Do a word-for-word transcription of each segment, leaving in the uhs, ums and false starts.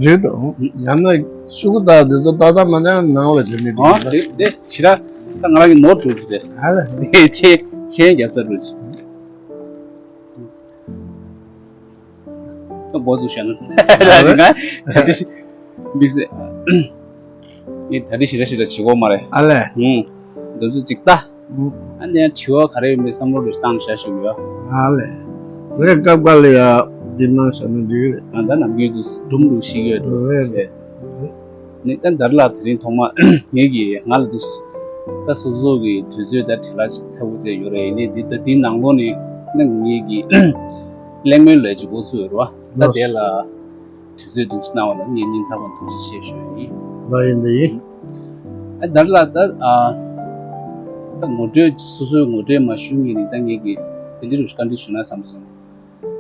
རེད་དོ། ཡང་ན་ཤུ་གུ་དག་དེ་ཚོ་ཏག་ཏག་མ་ཉར་ནང་ལ་དེ་ནི་ཨ་དེ་དེ་ཞེ་དྲག་ད་ང་རང་གི་ནོར་འགྲོ་གི་རེད། ཨ་ལ་དེ་ཆེན་ཆེན་རྒྱབ་ས་རུ་ཆེ། ད་འགོ་ཚུགས་བྱས་ན་ད་ཅི་ང་གྲ་སྒྲིག་མི་སྲིད། ངས་གྲ་སྒྲིག་ཞེ་དྲག་ཞེ་དྲག་བྱེད་ཀྱི་ཡོད་མ་རེད། ཨ་ལས། ཧུམ། འདི་ཚོ་ཅིག་ལྟ། ཨ་ནི་ཡང་དྲི་བ་ག་རེ་ཡོད་མེད་བསམ་བློ་རེ་བཏང་བཞག་ཞུ་གི་ཡོད། ཨ་ལས། ངས་སྐབས་འགའ་ལ་ཡ་འདི་གནང་བཞག་ན་འགྲིག་གི་རེད། ང་ད་ནམ་རྒྱུན་དུ་སྒྲུང་འདུག་ཤེས་ཀྱི་ཡོད་འདུག་རེད་ཟེར། ནི་ད་འདར་ལགས་དེ་རིང་ཐོག་མ་ངེད་ཀྱིས་ང་ལ་འདུག་ས་སོ་སོ་གི་དུས་ཚོད་ད་བྲེལ་བ་ཞིག་ཚ་བོ་བྱས་ཡོད་རེད། ནི་འདི་ད་འདི་ནང་ལོགས་ནས་ནི་ངེད་ཀྱི་གླེང་མོལ་ལས་ཅིག་འགོ་ཚུགས་ཡོད་རེད་བ། ད་དེ་ལ། དུས་ཚོད་འདུག་སེ་གནང་བ་ལ་ངས་སྙིང་ཐག་པ་ཐུགས་རྗེ་ཆེ་ཞུ་ཡི། ལགས་ཡིན་འདི་ཡིན། ཨ་འདར་ལགས་ད་ཨ་ད་ངོ་སྤྲོད་སོ་སོའི་ངོ་སྤྲོད་མ་ཞུ་ངེས་ནི་ད་ངེད་ཀྱིས་དེ་འདྲ་རུ་བཀའ་འདྲི་ཞུ་ན་བསམ་སོང་།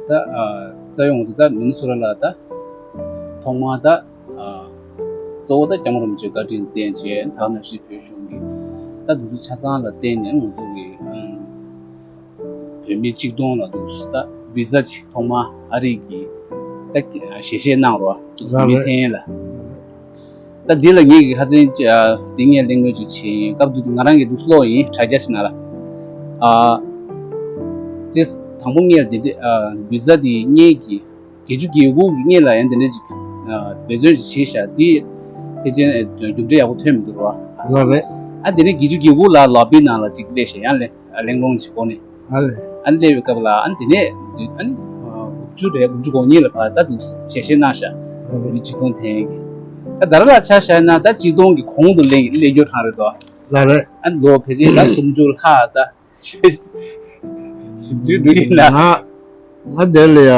ད་ཨ་རྩ་བའི་ངོ་ཚ་ད་མི་ནི་སོ་ཊ་ལ་ད་ཐོག་མར་ད་ཨ་གཙོ་བོ་ད་སྐྱབས་མགོན་རིན་པོ་ཆེའི་བཀའ་དྲིན་བརྟེན་བྱས་ད་ནང་བཞིན་བོད་གཞུང་གི་ད་འདུག་སེ་ཆ་ཚང་ལ་བརྟེན་ནས་ང་ཚོ་གི་ཨ། བོད་མིའི་གཅིག་སྟོང་ལ་འདུག་ད་བི་ཛ་ཅིག་ཐོག་མ་ཨ་རི་གི་ད་ཞལ་བཞེས་གནང་རོགས་བོད་མི་འཐེན་ལ། ད་འདི་ལ་ངེད་ཀྱི་ཁ་སང་འདི་ངས་གླེང་མོལ་ཅིག་བྱས་ཡིན། སྐབས་དེ་དུས་ང་རང་གི་འདུག་ཀློག་ཡིན། དྲ་རྒྱ་ཞིག་ནང་ལ་ཨ་ཅེས་དང་པོ་ངས་འདི་འདྲ་བི་ཛ་འདི་ངེད་ཀྱི་བརྒྱད་ཅུ་གྱ་དགུ་གི་སྔོན་ལ་ཡང་དེ་འདྲ་ཅིག་འབད་བརྩོན་ཅིག་བྱས་ཤག་འདི་ཕལ་ཆེར་རྒྱུ་འབྲས་ཡག་པོ་ཐོན་མི་འདུག་རོ། ལགས་རེད། ཨ་དེ་ནས་བརྒྱད་ཅུ་གྱ་དགུ་ལ་ལོ་བི་ནང་ལ་ཅིག་སླེབས་ཤག་ཡང་ལེ་གླེང་སློང་ཅིག་གོ་ནས། ཨ་ལས། ཨ་ནི་སླེབས་པའི་སྐབས་ལ་ཨ་ནི་དེ་ནས་ཨ་ནི་དགུ་བཅུ་རེད་དགུ་བཅུ་གོ་གཉིས་ལ་ཕར་ད་དུང་ཞལ་བཞེས་གནང་ཤག་ཨ་ལས། མི་གཅིག་སྟོང་ཐེན་གྱི། ད་ད་ར་ལ་ཆ་བཞག་ན་ད་གཅིག་སྟོང་གི་གོང་དུ་སླེབས་སླེབས་རྒྱུ་གང་རེད་དོ། ལགས་རེད། ཨ་ནི་ལོ་ཕལ་ཆེར་ད་སུམ་ཅུ་ལྷག་ད། ཞིབ་འཇུག་འགྲོ་ཡིན་ན། ང་ང་དེ་ལ་ཡ་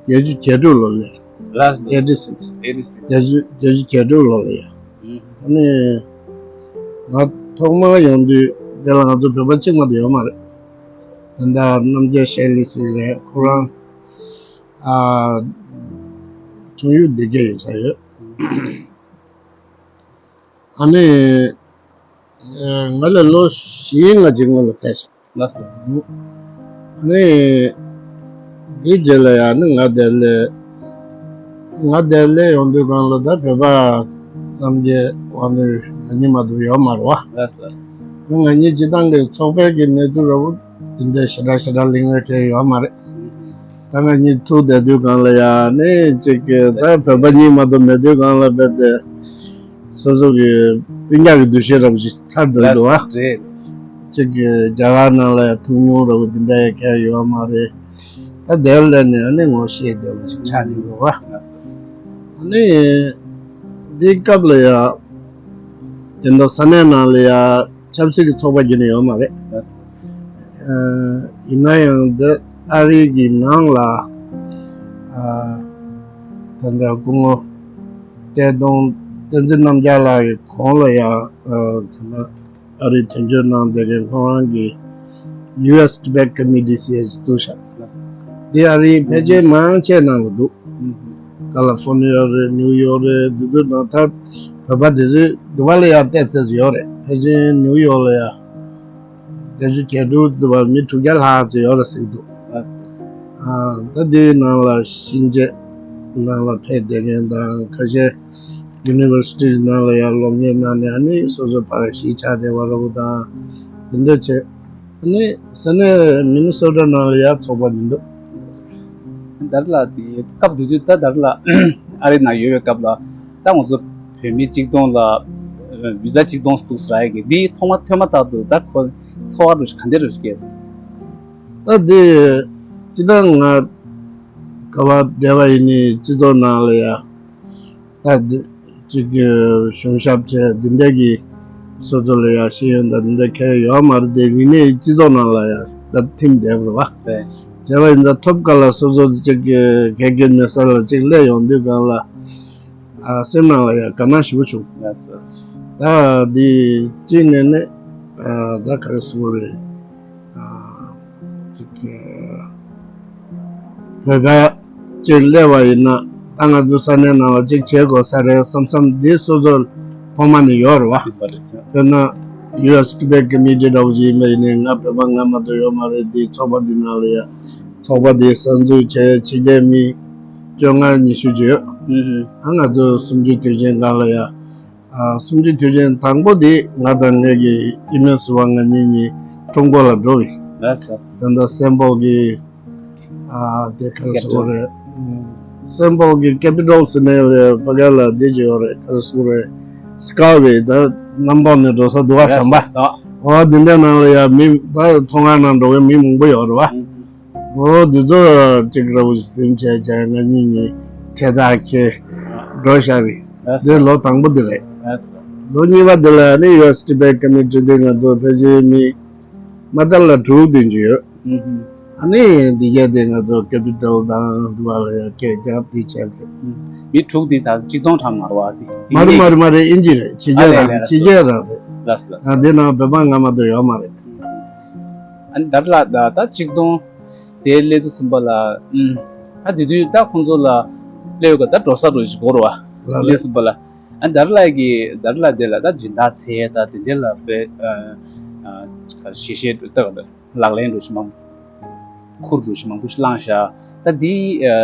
བརྒྱད་ཅུ་གྱ་དྲུག་ལོ་ལས། ལགས་སོ། ཨེ་ཊི་སིགས། ཨེ་ཊི་སིགས། བརྒྱད་ཅུ་བརྒྱད་ཅུ་གྱ་དྲུག་ལོ་ལ་ཡ། ཨ་ནི་ང་ཐོག་མར་ཡོང་དུས་དེ་ལ་ང་ཚོ་བོད་པ་གཅིག་མ་གཏོགས་ཡོད་མ་རེད། ད་ལྟ་རྣམ་རྒྱལ་ཤེ་ལི་སི་རེད། ཁོ་རང་ཨ་འཁྲུངས་ཡུལ་འདི་ག་ཡིན་ས་ཡོད། ཨ་ནི། ང་ལ་ལོ་བཞི་ལྔ་ཅིག་སྔོན་ལ་ཕེབས་སོང་། ལགས་སོ། ནི། འདི་རྗེས་ལ་ཡང་ནི་ང་དེ་ལས། ང་དེ་ལས་ཡོང་དུས་གང་ལ་ད་བོད་པ་རྣམས་ཀྱི་དབང་དུ་ང་གཉིས་མ་གཏོགས་ཡོད་མ་རེད་བ། ལགས་སོ། ནི་ང་གཉིས་སྤྱི་བཏང་གི་ཚོགས་པའི་གི་གནས་ཚུལ་ར་བོ་དེ་འདྲ་ཞེ་དྲག་ཞེ་དྲག་གླེང་བའི་གལ་ཡོད་མ་རེད། ད་ང་གཉིས་ཐུག་བསྡད་དུས་གང་ལ་ཡང་ནི་ཅིག་གི་ད་བོད་པ་གཉིས་མ་གཏོགས་མེད་དུས་གང་ལ་བས་ཏེ། སོ་སོ་གི་སྤུན་ཀྱག་གི་འདུ་ཤེས་འདྲ་པོ་ཅིག་ཚར་འགྲོ་འདུག་བ། རེད། གཅིག་གི་རྒྱ་གར་ནང་ལ་ཡང་ཐུག་མྱོང་འདྲ་པོ་འདི་འདྲ་ཡང་གང་ཡོད་མ་རེད། ད་དེར་སླེབས་ནས་ཨ་ནི་ངོ་ཤེས་བདེ་པོ་ཅིག་ཆགས་ནས་འདུག་བ། ཨ་ནི་འདི་སྐབས་ལ་ཡང་དེ་འདྲ་ས་གནས་ནང་ལ་ཡང་ཆབ་སྲིད་ཀྱི་ཚོགས་པ་བརྒྱུད་ནས་ཡོད་མ་རེད། ཨ་ཡིན་ན་ཡང་འདི་ཨ་རི་གི་ནང་ལ་ཨ་ད་ལྟ་སྐུ་ངོ་བཀྲས་མཐོང་བསྟན་འཛིན་རྣམ་རྒྱལ་ལགས་ཀྱི་གོང་ལ་ཡང་ཨ་ད་ལྟ་ཨ་རིའི་དོན་གཅོད་གནང་བསྡད་མཁན་ཁོང་རང་གི་ཡུ་ཨེས་ཊི་བེཊ་ཀོ་མི་ཊི་ཟེར་ཡག་ཅིག་བཙུགས་ཤག་འདི་ཨ་རིའི་ཕལ་ཆེར་མང་ཆེ་ནང་ལ་འདུག་ཀ་ལ་ཧྥོ་ནི་ཡ་རེད། ནིའུ་ཡོག་རེད། འདི་ཚོ་ནང་ད་བོད་པ་དེ་ཚོས་འདི་བ་ལ་ཡང་བལྟས་བལྟས་ཡོད་རེད། ཕལ་ཆེར་ནིའུ་ཡོག་ལ་ཡང་བརྒྱད་ཅུ་གྱ་དྲུག་འདི་བ་མི་དྲུག་བརྒྱ་ལྷག་ཙམ་ཡོད་རེད་ཟེར་གྱི་འདུག་ཨ་ད་འདིའི་ནང་ལ་ཕྱིན་ཆད་ནང་ལ་ཕེབས་བསྡད་མཁན་དང་ཁ་ཤས་ཡུ་ནི་ཝར་སི་ཊི་ནང་ལ་ཡང་སློབ་གཉེར་གནང་ནས་ཨ་ནི་སོ་སོ་ཕར་གཞིས་ཆགས་བསྡད་པ་འདྲ་པོ་དང་དེ་འདྲ་བྱས། ཨ་ནི་ས་གནས་མི་ནི་སོ་ཊ་ནང་ལ་ཡང་ཚོགས་པ་མི་འདུག་དར་ལགས་དེ་སྐབས་དེ་དུས་ད་དར་ལགས་ཨ་རི་ནང་ཡོད་པའི་སྐབས་ལ་ད་ང་ཚོ་བོད་མི་གཅིག་སྟོང་ལ་བི་ཛ་གཅིག་སྟོང་འདུག་ཟེར་ཡག་གི་འདི་ཐོག་མ་ཐོས་མ་ཐག་ཏུ་ད་ཁོ་ཚོར་བ་འདྲ་ག་འདྲ་རེ་སྐྱེས། ད་འདི་སྤྱི་བཏང་ང་ག་བ་བསྡད་པ་ཡིན་ནའི་སྤྱི་ཚོགས་ནང་ལ་ཡ། ད་འདི་གཅིག་གི་གཞུང་ཞབས་བྱས་འདི་འདྲ་གི་སོ་སོ་ལ་ཡང་ཤེས་ཡོན་དང་འདི་འདྲ་གང་ཡང་ཡོད་མ་རེད་དེ། ཡིན་ནའི་སྤྱི་ཚོགས་ནང་ལ་ཡང་ད་ཐིམ་བསྡད་པ་རེད་བ། རེད། བྱས་པ་ཡིན་ཙང་ཐོབ་སྐབས་ལ་སོ་སོ་གཅིག་གི་ག་གེ་མེད་ས་ལ་གཅིག་སླེབས་ཡོང་དུས་སྒང་ལ་ཨ་སེམས་ནང་ལ་ཡང་དགའ་སྣང་ཞེ་པོ་བྱུང་། ལགས་སོ། ད་འདི་གཅིག་ནས་ནི་ཨ་ད་ག་རེ་ཟེར་དགོས་རེད། ཨ་ཅིག་བོད་པ་ཅིག་སླེབས་པ་ཡིན་ན་ད་ང་ཚོ་ས་གནས་ནང་ལ་ཅིག་བྱེད་དགོས་ས་རེད་བསམ་བསམ་འདི་སོ་སོར་ཐོག་མ་ནས་ཡོད་རེད་བ། དཔེར་ན་ཡུ་ཨེས་ཊི་བེཊ་ཀོ་མི་ཊི་འདྲ་བོ་ཞིག་ཡིན་པ་ཡིན་ནའི་ང་བོད་པ་ང་མ་གཏོགས་ཡོད་མ་རེད། འདི་ཚོགས་པ་འདི་ནང་ལ་ཡ་ཚོགས་པ་འདི་གསར་འཛུགས་བྱས་ཕྱི་རྒྱལ་མི་ བཅོ་ལྔ་ཉི་ཤུ་ཅིག་ཡོད། ཨ་ང་ཚོ་སུམ་ཅུ་དུས་ཆེན་སྒང་ལ་ཡ། ཨ་སུམ་ཅུ་དུས་ཆེན་དང་པོ་དེ་ང་དང་ངེད་ཀྱི་སྐྱེ་དམན་ཟུར་པ་ང་གཉིས་གཉིས་ཀྲུང་གོ་ལ་འགྲོ་བའི། ད་ལྟ་སེམ་པོ་གི་ཨ་དེ་ག་རེ་ཟེར་དགོས་རེད། སེམ་པོ་གི་ཀེ་པི་ཊལ་ཟེར་ནས་རེད། ཕ་ག་ལ་དེ་ཅིག་ཡོད་རེད། ག་རེ་ཟེར་དགོས་རེད། སི་ཀ་ཝེ་ད་གནམ་ཐོག་ནས་འགྲོ་ས་འདུག་ག་ཟམ་པ། འོ་དེ་འདྲ་ནང་ལ་ཡ་མི་ད་ཚོང་ཁང་ནང་འགྲོ་མཁན་མི་མང་པོ་ཡོད་རེད་བ། འོ་དེ་ཚོ་ཅིག་ར་བུ་ཞིག་ཟིན་བྱས་བྱས་ང་གཉིས་གཉིས་ཁྲལ་བདག་ཁྱེར་འགྲོ་བཞག་རེད། དེ་ལོ་དང་པོ་དེ་རེད། ལོ་གཉིས་པ་དེ་ལ་ནི་ཡུ་ཨེས་ཊི་བེཊ་ཀོ་མི་ཊི་དེ་ང་ཚོ་ཕལ་ཆེར་མི་མ་ལྟར་ལ་དྲུག་དེ་འཇུ་ཡོད། ཨ་ནི་འདི་གས་དེ་ང་ཚོ་ཀེ་པི་ཊལ་དང་འདི་བ་ལ་ཡ་སྐད་རྒྱབ་དེ་བྱས་རེད། མི་དྲུག་དེ་ད་གཅིག་སྟོང་ཐམ་མ་རེད་བ། དེ་མ་རེད་མ་རེད་མ་རེད། ཨིན་ཇི་རེད། ཕྱི་རྒྱལ་རང་ཕྱི་རྒྱལ་རང་རེད། ལགས་ལགས། ཨ་འདི་ནང་བོད་པ་ང་མ་གཏོགས་ཡོད་མ་རེད། ཨ་ནི་ད་ལ་ད་ད་གཅིག་སྟོང་དེ་སླེབས་དུས་ཙམ་པ་ལ། ཨ་དེ་དུས་ད་ཁོང་ཚོ་ལ་སླེབས་ཡོད་ག་ད་འགྲོ་ས་འགྲོ་ཞིག་དགོས་རེད་བ། ལགས་ལགས། སླེབས་ཙམ་པ་ལ། ཨ་ནི་ད་ལ་གི་ད་ལ་དེ་ལ་ད་སྦྱིན་བདག་ཚེ་ད་དེ་འདྲ་ལ་དཔེ་ཨ་ཨ་ཞེ་ཞེ་ད་ལག་ལེན་འགྲོ་ཞིག་མང་ཁུར་འགྲོ་ཞིག་མང་པོ་ཞིག་བླངས་ཤག་ད་དེ་ཨ་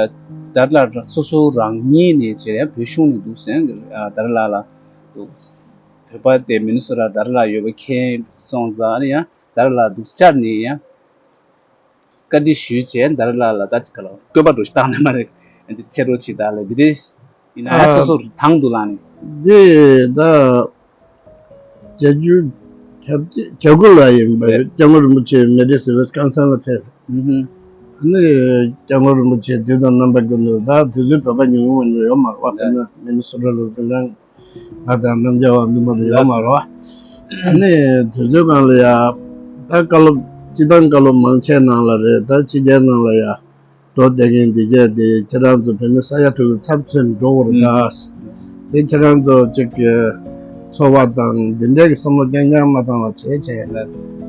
ད་ལ་སོ་སོ་རང་ཉིད་ནས་བྱས་ཡ་བོད་གཞུང་ནས་འདུག་ཟེར། ཨ་ད་ལ་ལ་འདུག་བོད་པ་དེ་མི་ནི་སོ་ཊ་ད་ལ་ཡོད་པ་མཁྱེན་སོང་ཙང་ཨ་ནི་ཡང་ད་ལ་འདུག་བཅར་ནས་ཡང་བཀའ་འདྲི་ཞུས་བྱས་ད་ལ་ལ་ད་ཅི་ག་ལ་བཀོད་པ་འགྲོ་ཞིག་བཏང་ནས་མ་རེད། འདི་ཚེ་རོགས་ཆེ་ད་ལ་འདི་རེད། ཡིན་ན་ཨ་སོ་སོ་དང་དུ་ལངས་ནས། འདི་ད་བརྒྱད་ཅུ་གྱ་གྱ་དགུ་ལ་ཡིན་པ། རེད། སྐྱབས་མགོན་རིན་པོ་ཆེ་མེ་ཌི་སི་ཝི་སི་ཀོན་སིན་ལ་ཕེབས། ཨ་ནི་སྐྱབས་མགོན་རིན་པོ་ཆེ་དུས་དང་རྣམ་པ་ཀུན་ཏུ་ད་དུས་ཚོད་བོད་པ་ཉུང་ཉུང་ཉུང་ཡོད་མ་རེད་བ། དཔེར་ན་མི་ནི་སོ་ཊ་ལ་དེ་འདྲ་ང་དང་རྣམ་རྒྱལ་བ་འདུ་མ་དུ་ཡོད་མ་རེད་བ། ཨ་ནི་དུས་ཚོད་སྒང་ལ་ཡ་ད་བཀའ་སློབ་སྤྱི་བཏང་བཀའ་སློབ་མང་ཆེ་ནང་ལ་རེད། ད་ཕྱི་རྒྱལ་ནང་ལ་ཡ་འགྲོ་བསྡད་མཁན་འདི་གས་དེ་ཁྱེད་རང་ཚོ་བོད་མི་ས་ཡ་དྲུག་གི་ཚབ་མཚོན་འགྲོ་བར་ག་དེ་ཁྱེད་རང་ཚོ་གཅིག་གི་འཚོ་བ་དང་འདི་འདྲས་ཀྱི་བསམ་བློ་རྐྱང་རྐྱང་མ་བཏང་བ་བྱས་བྱས།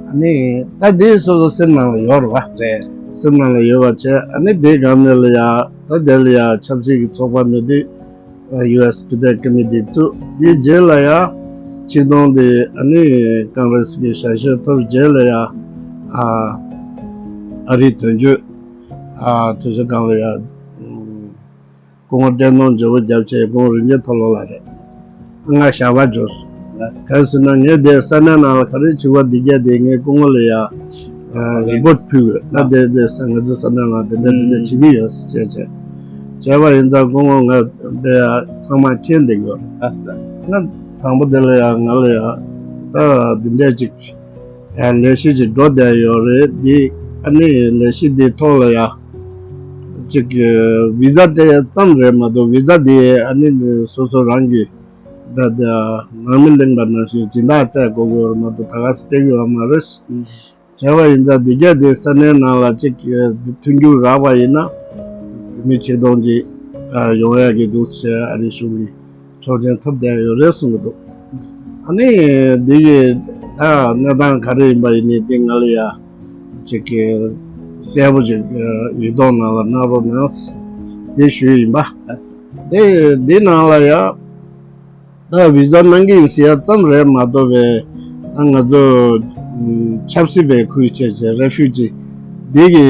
ཨ་ནི་ད་དེ་སོ་སོ་སེམས་ནང་ལ་ཡོད་རེད་བ། རེད། སེམས་ནང་ལ་ཡོད་པ་བྱས། ཨ་ནི་དེ་སྒང་ནས་ལ་ཡ་ད་དེ་ལ་ཡ་ཆབ་སྲིད་ཀྱི་ཚོགས་པ་མེད་དུས། ཡུ་ཨེས་ཊི་བེཊ་ཀོ་མི་ཊི་བཙུགས། དེའི་རྗེས་ལ་ཡ་ཆིག་སྟོང་དེ་ཨ་ནི་ཀོང་རེ་སི་གི་ཞལ་བཞེས་ཐོབ་རྗེས་ལ་ཡ་ཨ་ཨ་རིའི་དོན་གཅོད་ཨ་དུས་ཚོད་སྒང་ལ་ཡ་སྐུ་ངོ་བསྟན་སྟོང་ཇོ་བོ་རྒྱབ་བྱས་སྐུ་ངོ་རིན་ཆེན་མཐོ་སློབ་ལགས་རེད། ང་ཞག་པ་འབྱོར། གང་ཟེར་ན་ངས་དེ་ས་གནས་ནང་ལ་ག་རེ་བྱེད་པ་འདི་གས་དེ་ངས་སྐུ་ངོ་ལ་ཡ་རི་པོར་ཊི་ཕུལ་དགོས། ད་དེ་དེ་ས་ང་ཚོ་ས་གནས་ལ་དེ་འདྲ་དེ་འདྲ་བྱེད་ཀྱི་ཡོད་ཟེར་བྱས་བྱས་བྱས་པ་ཡིན་ཙང་སྐུ་ངོ་ང་དེ་ཡ་ཚང་མ་མཁྱེན་བསྡད་ཡོད་རེད། ང་དང་པོ་དེ་ལ་ཡ་ང་ལ་ཡ་ད་འདི་འདྲ་ཅིག་ཡ་ལས་གཞི་ཅིག་འགྲོ་བསྡད་ཡོད་རེད། འདི་ཨ་ནི་ལས་གཞི་འདི་ཐོག་ལ་ཡ་ཅིག་བི་ཟ་སྤྲད་ཡ་ཙམ་རེད་མ་གཏོགས་བི་ཟ་འདི་ཨ་ནི་སོ་སོ་རང་གི་ད་ལྟ་ནང་མི་གླེང་པ་ནང་བཞིན་སྦྱིན་བདག་བཙལ་དགོས་ཀྱི་ཡོད་རེད་མ་གཏོགས་ད་ག་སེ་སྤྲད་ཀྱི་ཡོད་མ་རེད། བྱས་པ་ཡིན་ཙང་འདི་གས་དེ་ས་གནས་ནང་ལ་གཅིག་མཐུན་འགྱུར་རག་པ་ཡིན་ན་མི་ཆིག་སྟོང་ཅིག་ཡོང་ཡག་གི་འདུག་ཟེར་ཨ་རིའི་གཞུང་གི་ཆོག་མཆན་ཐོབ་བསྡད་ཡོད་རེད་གསུང་གི་འདུག་ཨ་ནི་འདི་གི་ད་གནས་སྟངས་ག་རེ་ཡིན་པ་ཡིན་ནའི་འདི་ང་ལ་ཡ་གཅིག་གི་གསལ་པོ་ཅིག་ཡིག་ཐོག་ནང་ལ་གནང་རོགས་གནང་དེ་ཞུས་ཡིན་པ། དེ་འདི་ནང་ལ་ཡ། ད་བི་ཟ་གནང་གི་ཡིན་ཟེར་ཡ་ཙམ་རེད་མ་གཏོགས་པའི་ད་ང་ཚོ་ཆབ་སྲིད་པའི་ཁུལ་བྱས་བྱས་རེ་ཞུ་ཅིག་འདི་གི་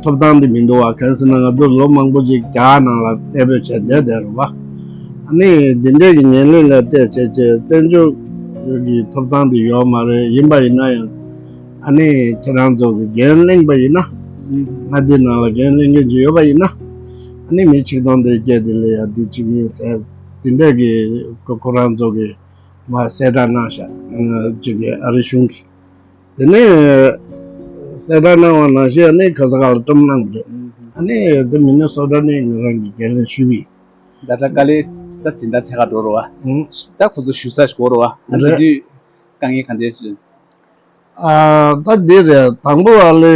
ཐོབ་ཐང་འདི་མི་འདུག་བ། གང་ཟེར་ན་ང་ཚོ་ལོ་མང་པོ་ཅིག་རྒྱ་གར་ནང་ལ་གནས་སྤོས་བྱས་བསྡད་བསྡད་རེད་བ། ཨ་ནི་འདི་འདྲས་ཀྱི་ཉེར་ལེན་ལ་བལྟས་བྱས་བྱས་བཙན་བྱོལ་གྱི་ཐོབ་ཐང་འདི་ཡོད་མ་རེད། ཡིན་པ་ཡིན་ན་ཡང་ཨ་ནི་ཁྱེད་རང་ཚོ་གི་འགན་གླེང་པ་ཡིན་ན་ང་འདི་ནང་ལ་འགན་གླེང་མཁན་ཅིག་ཡོད་པ་ཡིན་ན་ཨ་ནི་མི་ཆིག་སྟོང་དེ་བརྒྱད་དེ་ལ་ཡ་འདི་བྱེད་ཀྱི་ཡིན་ཟེར། དེ་འདྲས་ཀྱི་ཁོ་ཁོ་རང་ཚོ་གི་མ་གསལ་བསྒྲགས་གནང་ཤག་ཅིག་གི་ཨ་རི་གཞུང་གི། དེ་ནས་གསལ་བསྒྲགས་གནང་བ་ནང་བཞིན་ཨ་ནི་ག་ས་ག་ལ་བཀྲམ་གནང་གི་རེད། ཨ་ནི་དེ་མི་ནི་སོ་ཊ་ནས་ང་རང་གི་འགན་ལེན་ཞུས་པ་ཡིན། ད་ལྟ་དཀའ་ལས་ད་སྦྱིན་བདག་འཚོལ་ག་འགྲོ་རོགས་ཨ། ད་ཁོ་ཚོ་ཞུ་ས་ཞིག་དགོས་རོགས་ཨ། ཨ་ནི་རེད། དེ་དུས་དཀའ་ངལ་ག་འདྲས་བཟོས། ཨ་ད་འདི་རེད། དང་པོ་ཨ་ལས་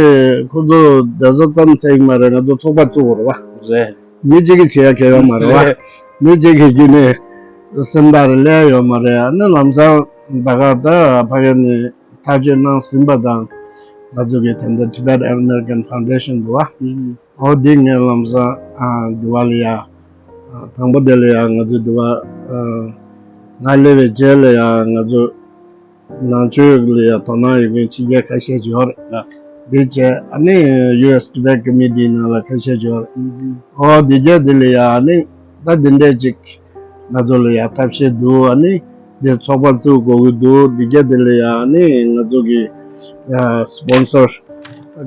ཁོ་ཚོ་བསྡད་ས་ཙམ་ཚད་ཀྱི་མ་རེད། ང་ཚོ་ཚོགས་པ་བཙུགས་པ་རེད་བ། རེད། མི་གཅིག་གིས་བྱེད་ཡ་གང་ཡོད་མ་རེད་བ། རེད། མི་གཅིག་གི་བརྒྱུད་ནས་སེམས་ཐག་རེ་སླེབས་ཡོད་མ་རེད། ཨ་ནི་ལམ་སང་ད་ག་ད་ཕ་གི་ནས་ཐག་གཅོད་གནང་ཟིན་པ་དང་ང་ཚོ་གི་ད་ལྟ་Tibet American Foundation འདུག་བ། ཨོ་འདི་ངས་ལམ་སང་ཨ་འདི་བ་ལ་ཡ་ཨ་དང་པོ་དེ་ལ་ཡ་ང་ཚོ་འདི་བ་ཨ་ང་སླེབས་པའི་རྗེས་ལ་ཡ་ང་ཚོ་ནང་ཆོས་ལ་ཡ་དོ་སྣང་ཡོད་མཁན་ཕྱི་རྒྱལ་ཁ་ཤས་ཅིག་ཡོད་རེད། ལགས། འདི་བྱས་ཨ་ནི་ཡུ་ཨེས་ཊི་བེཊ་ཀོ་མི་ཊི་ནང་ལ་ཁ་ཤས་ཡོད་རེད། ཨོ་འདི་གས་འདི་ལ་ཡ་ཨ་ནི་ད་འདི་འདྲས་ཅིག་ང་ཚོ་ལ་ཡ་ཐབས་ཤེས་འདུག་ཨ་ནི་འདི་ཚོགས་པ་བཙུགས་དགོས་ཀྱི་འདུག་འདི་གས་འདི་ལ་ཡ་ཨ་ནི་ང་ཚོ་གི་ཡ་སི་པོན་སར་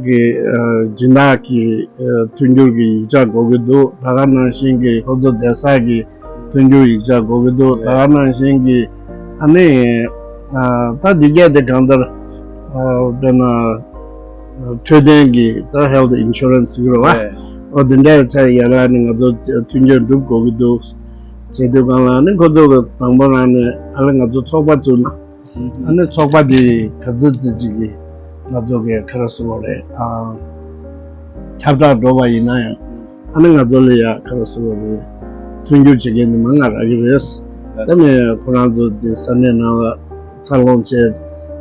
གི་ཨ་སྦྱིན་བདག་གི་ཨ་མཐུན་འགྱུར་གྱི་ཡིག་ཆ་དགོས་ཀྱི་འདུག་ད་ག་ནང་བཞིན་གྱི་ཁོ་ཚོ་བསྡད་ས་གི་མཐུན་འགྱུར་ཡིག་ཆ་དགོས་ཀྱི་འདུག་ད་ག་ནང་བཞིན་གྱི་ཨ་ནི་ཨ་ད་འདི་གས་དེ་གང་ལྟར་ཨ་དཔེར་ན་འཕྲོད་བསྟེན་གྱི་ད་ཧེལ་ཐི་ཨིན་ཤུ་རན་སི་ཟེར་གྱི་རེད་བ། ཨོ་དེ་འདྲའི་ཆ་ཡ་ར་ནི་ང་ཚོ་མཐུན་འགྱུར་སྒྲུབ་དགོས་ཀྱི་འདུག་བྱེད་དུས་གང་ལ་ནི་ཁོ་ཚོ་གི་དང་པོ་རང་ནས་ཨ་ལེ་ང་ཚོ་ཚོགས་པ་བཙུགས་ན། ཨ་ནི་ཚོགས་པ་འདི་ག་ཚོད་ཙི་ཅིག་གིས་ང་ཚོ་གི་ག་རེ་ཟེར་དགོས་རེད་ཨ། ཁྱབ་བསྒྲགས་འགྲོ་བ་ཡིན་ན་ཡང་ཨ་ནི་ང་ཚོ་ལ་ཡ་ག་རེ་ཟེར་དགོས་རེད། མཐུན་འགྱུར་བྱེད་མཁན་འདི་མང་ང་རག་གི་རེད། ད་ནི་ཁོ་རང་ཚོ་འདི་ས་གནས་ནང་ལ་འཚར་ལོངས་བྱས་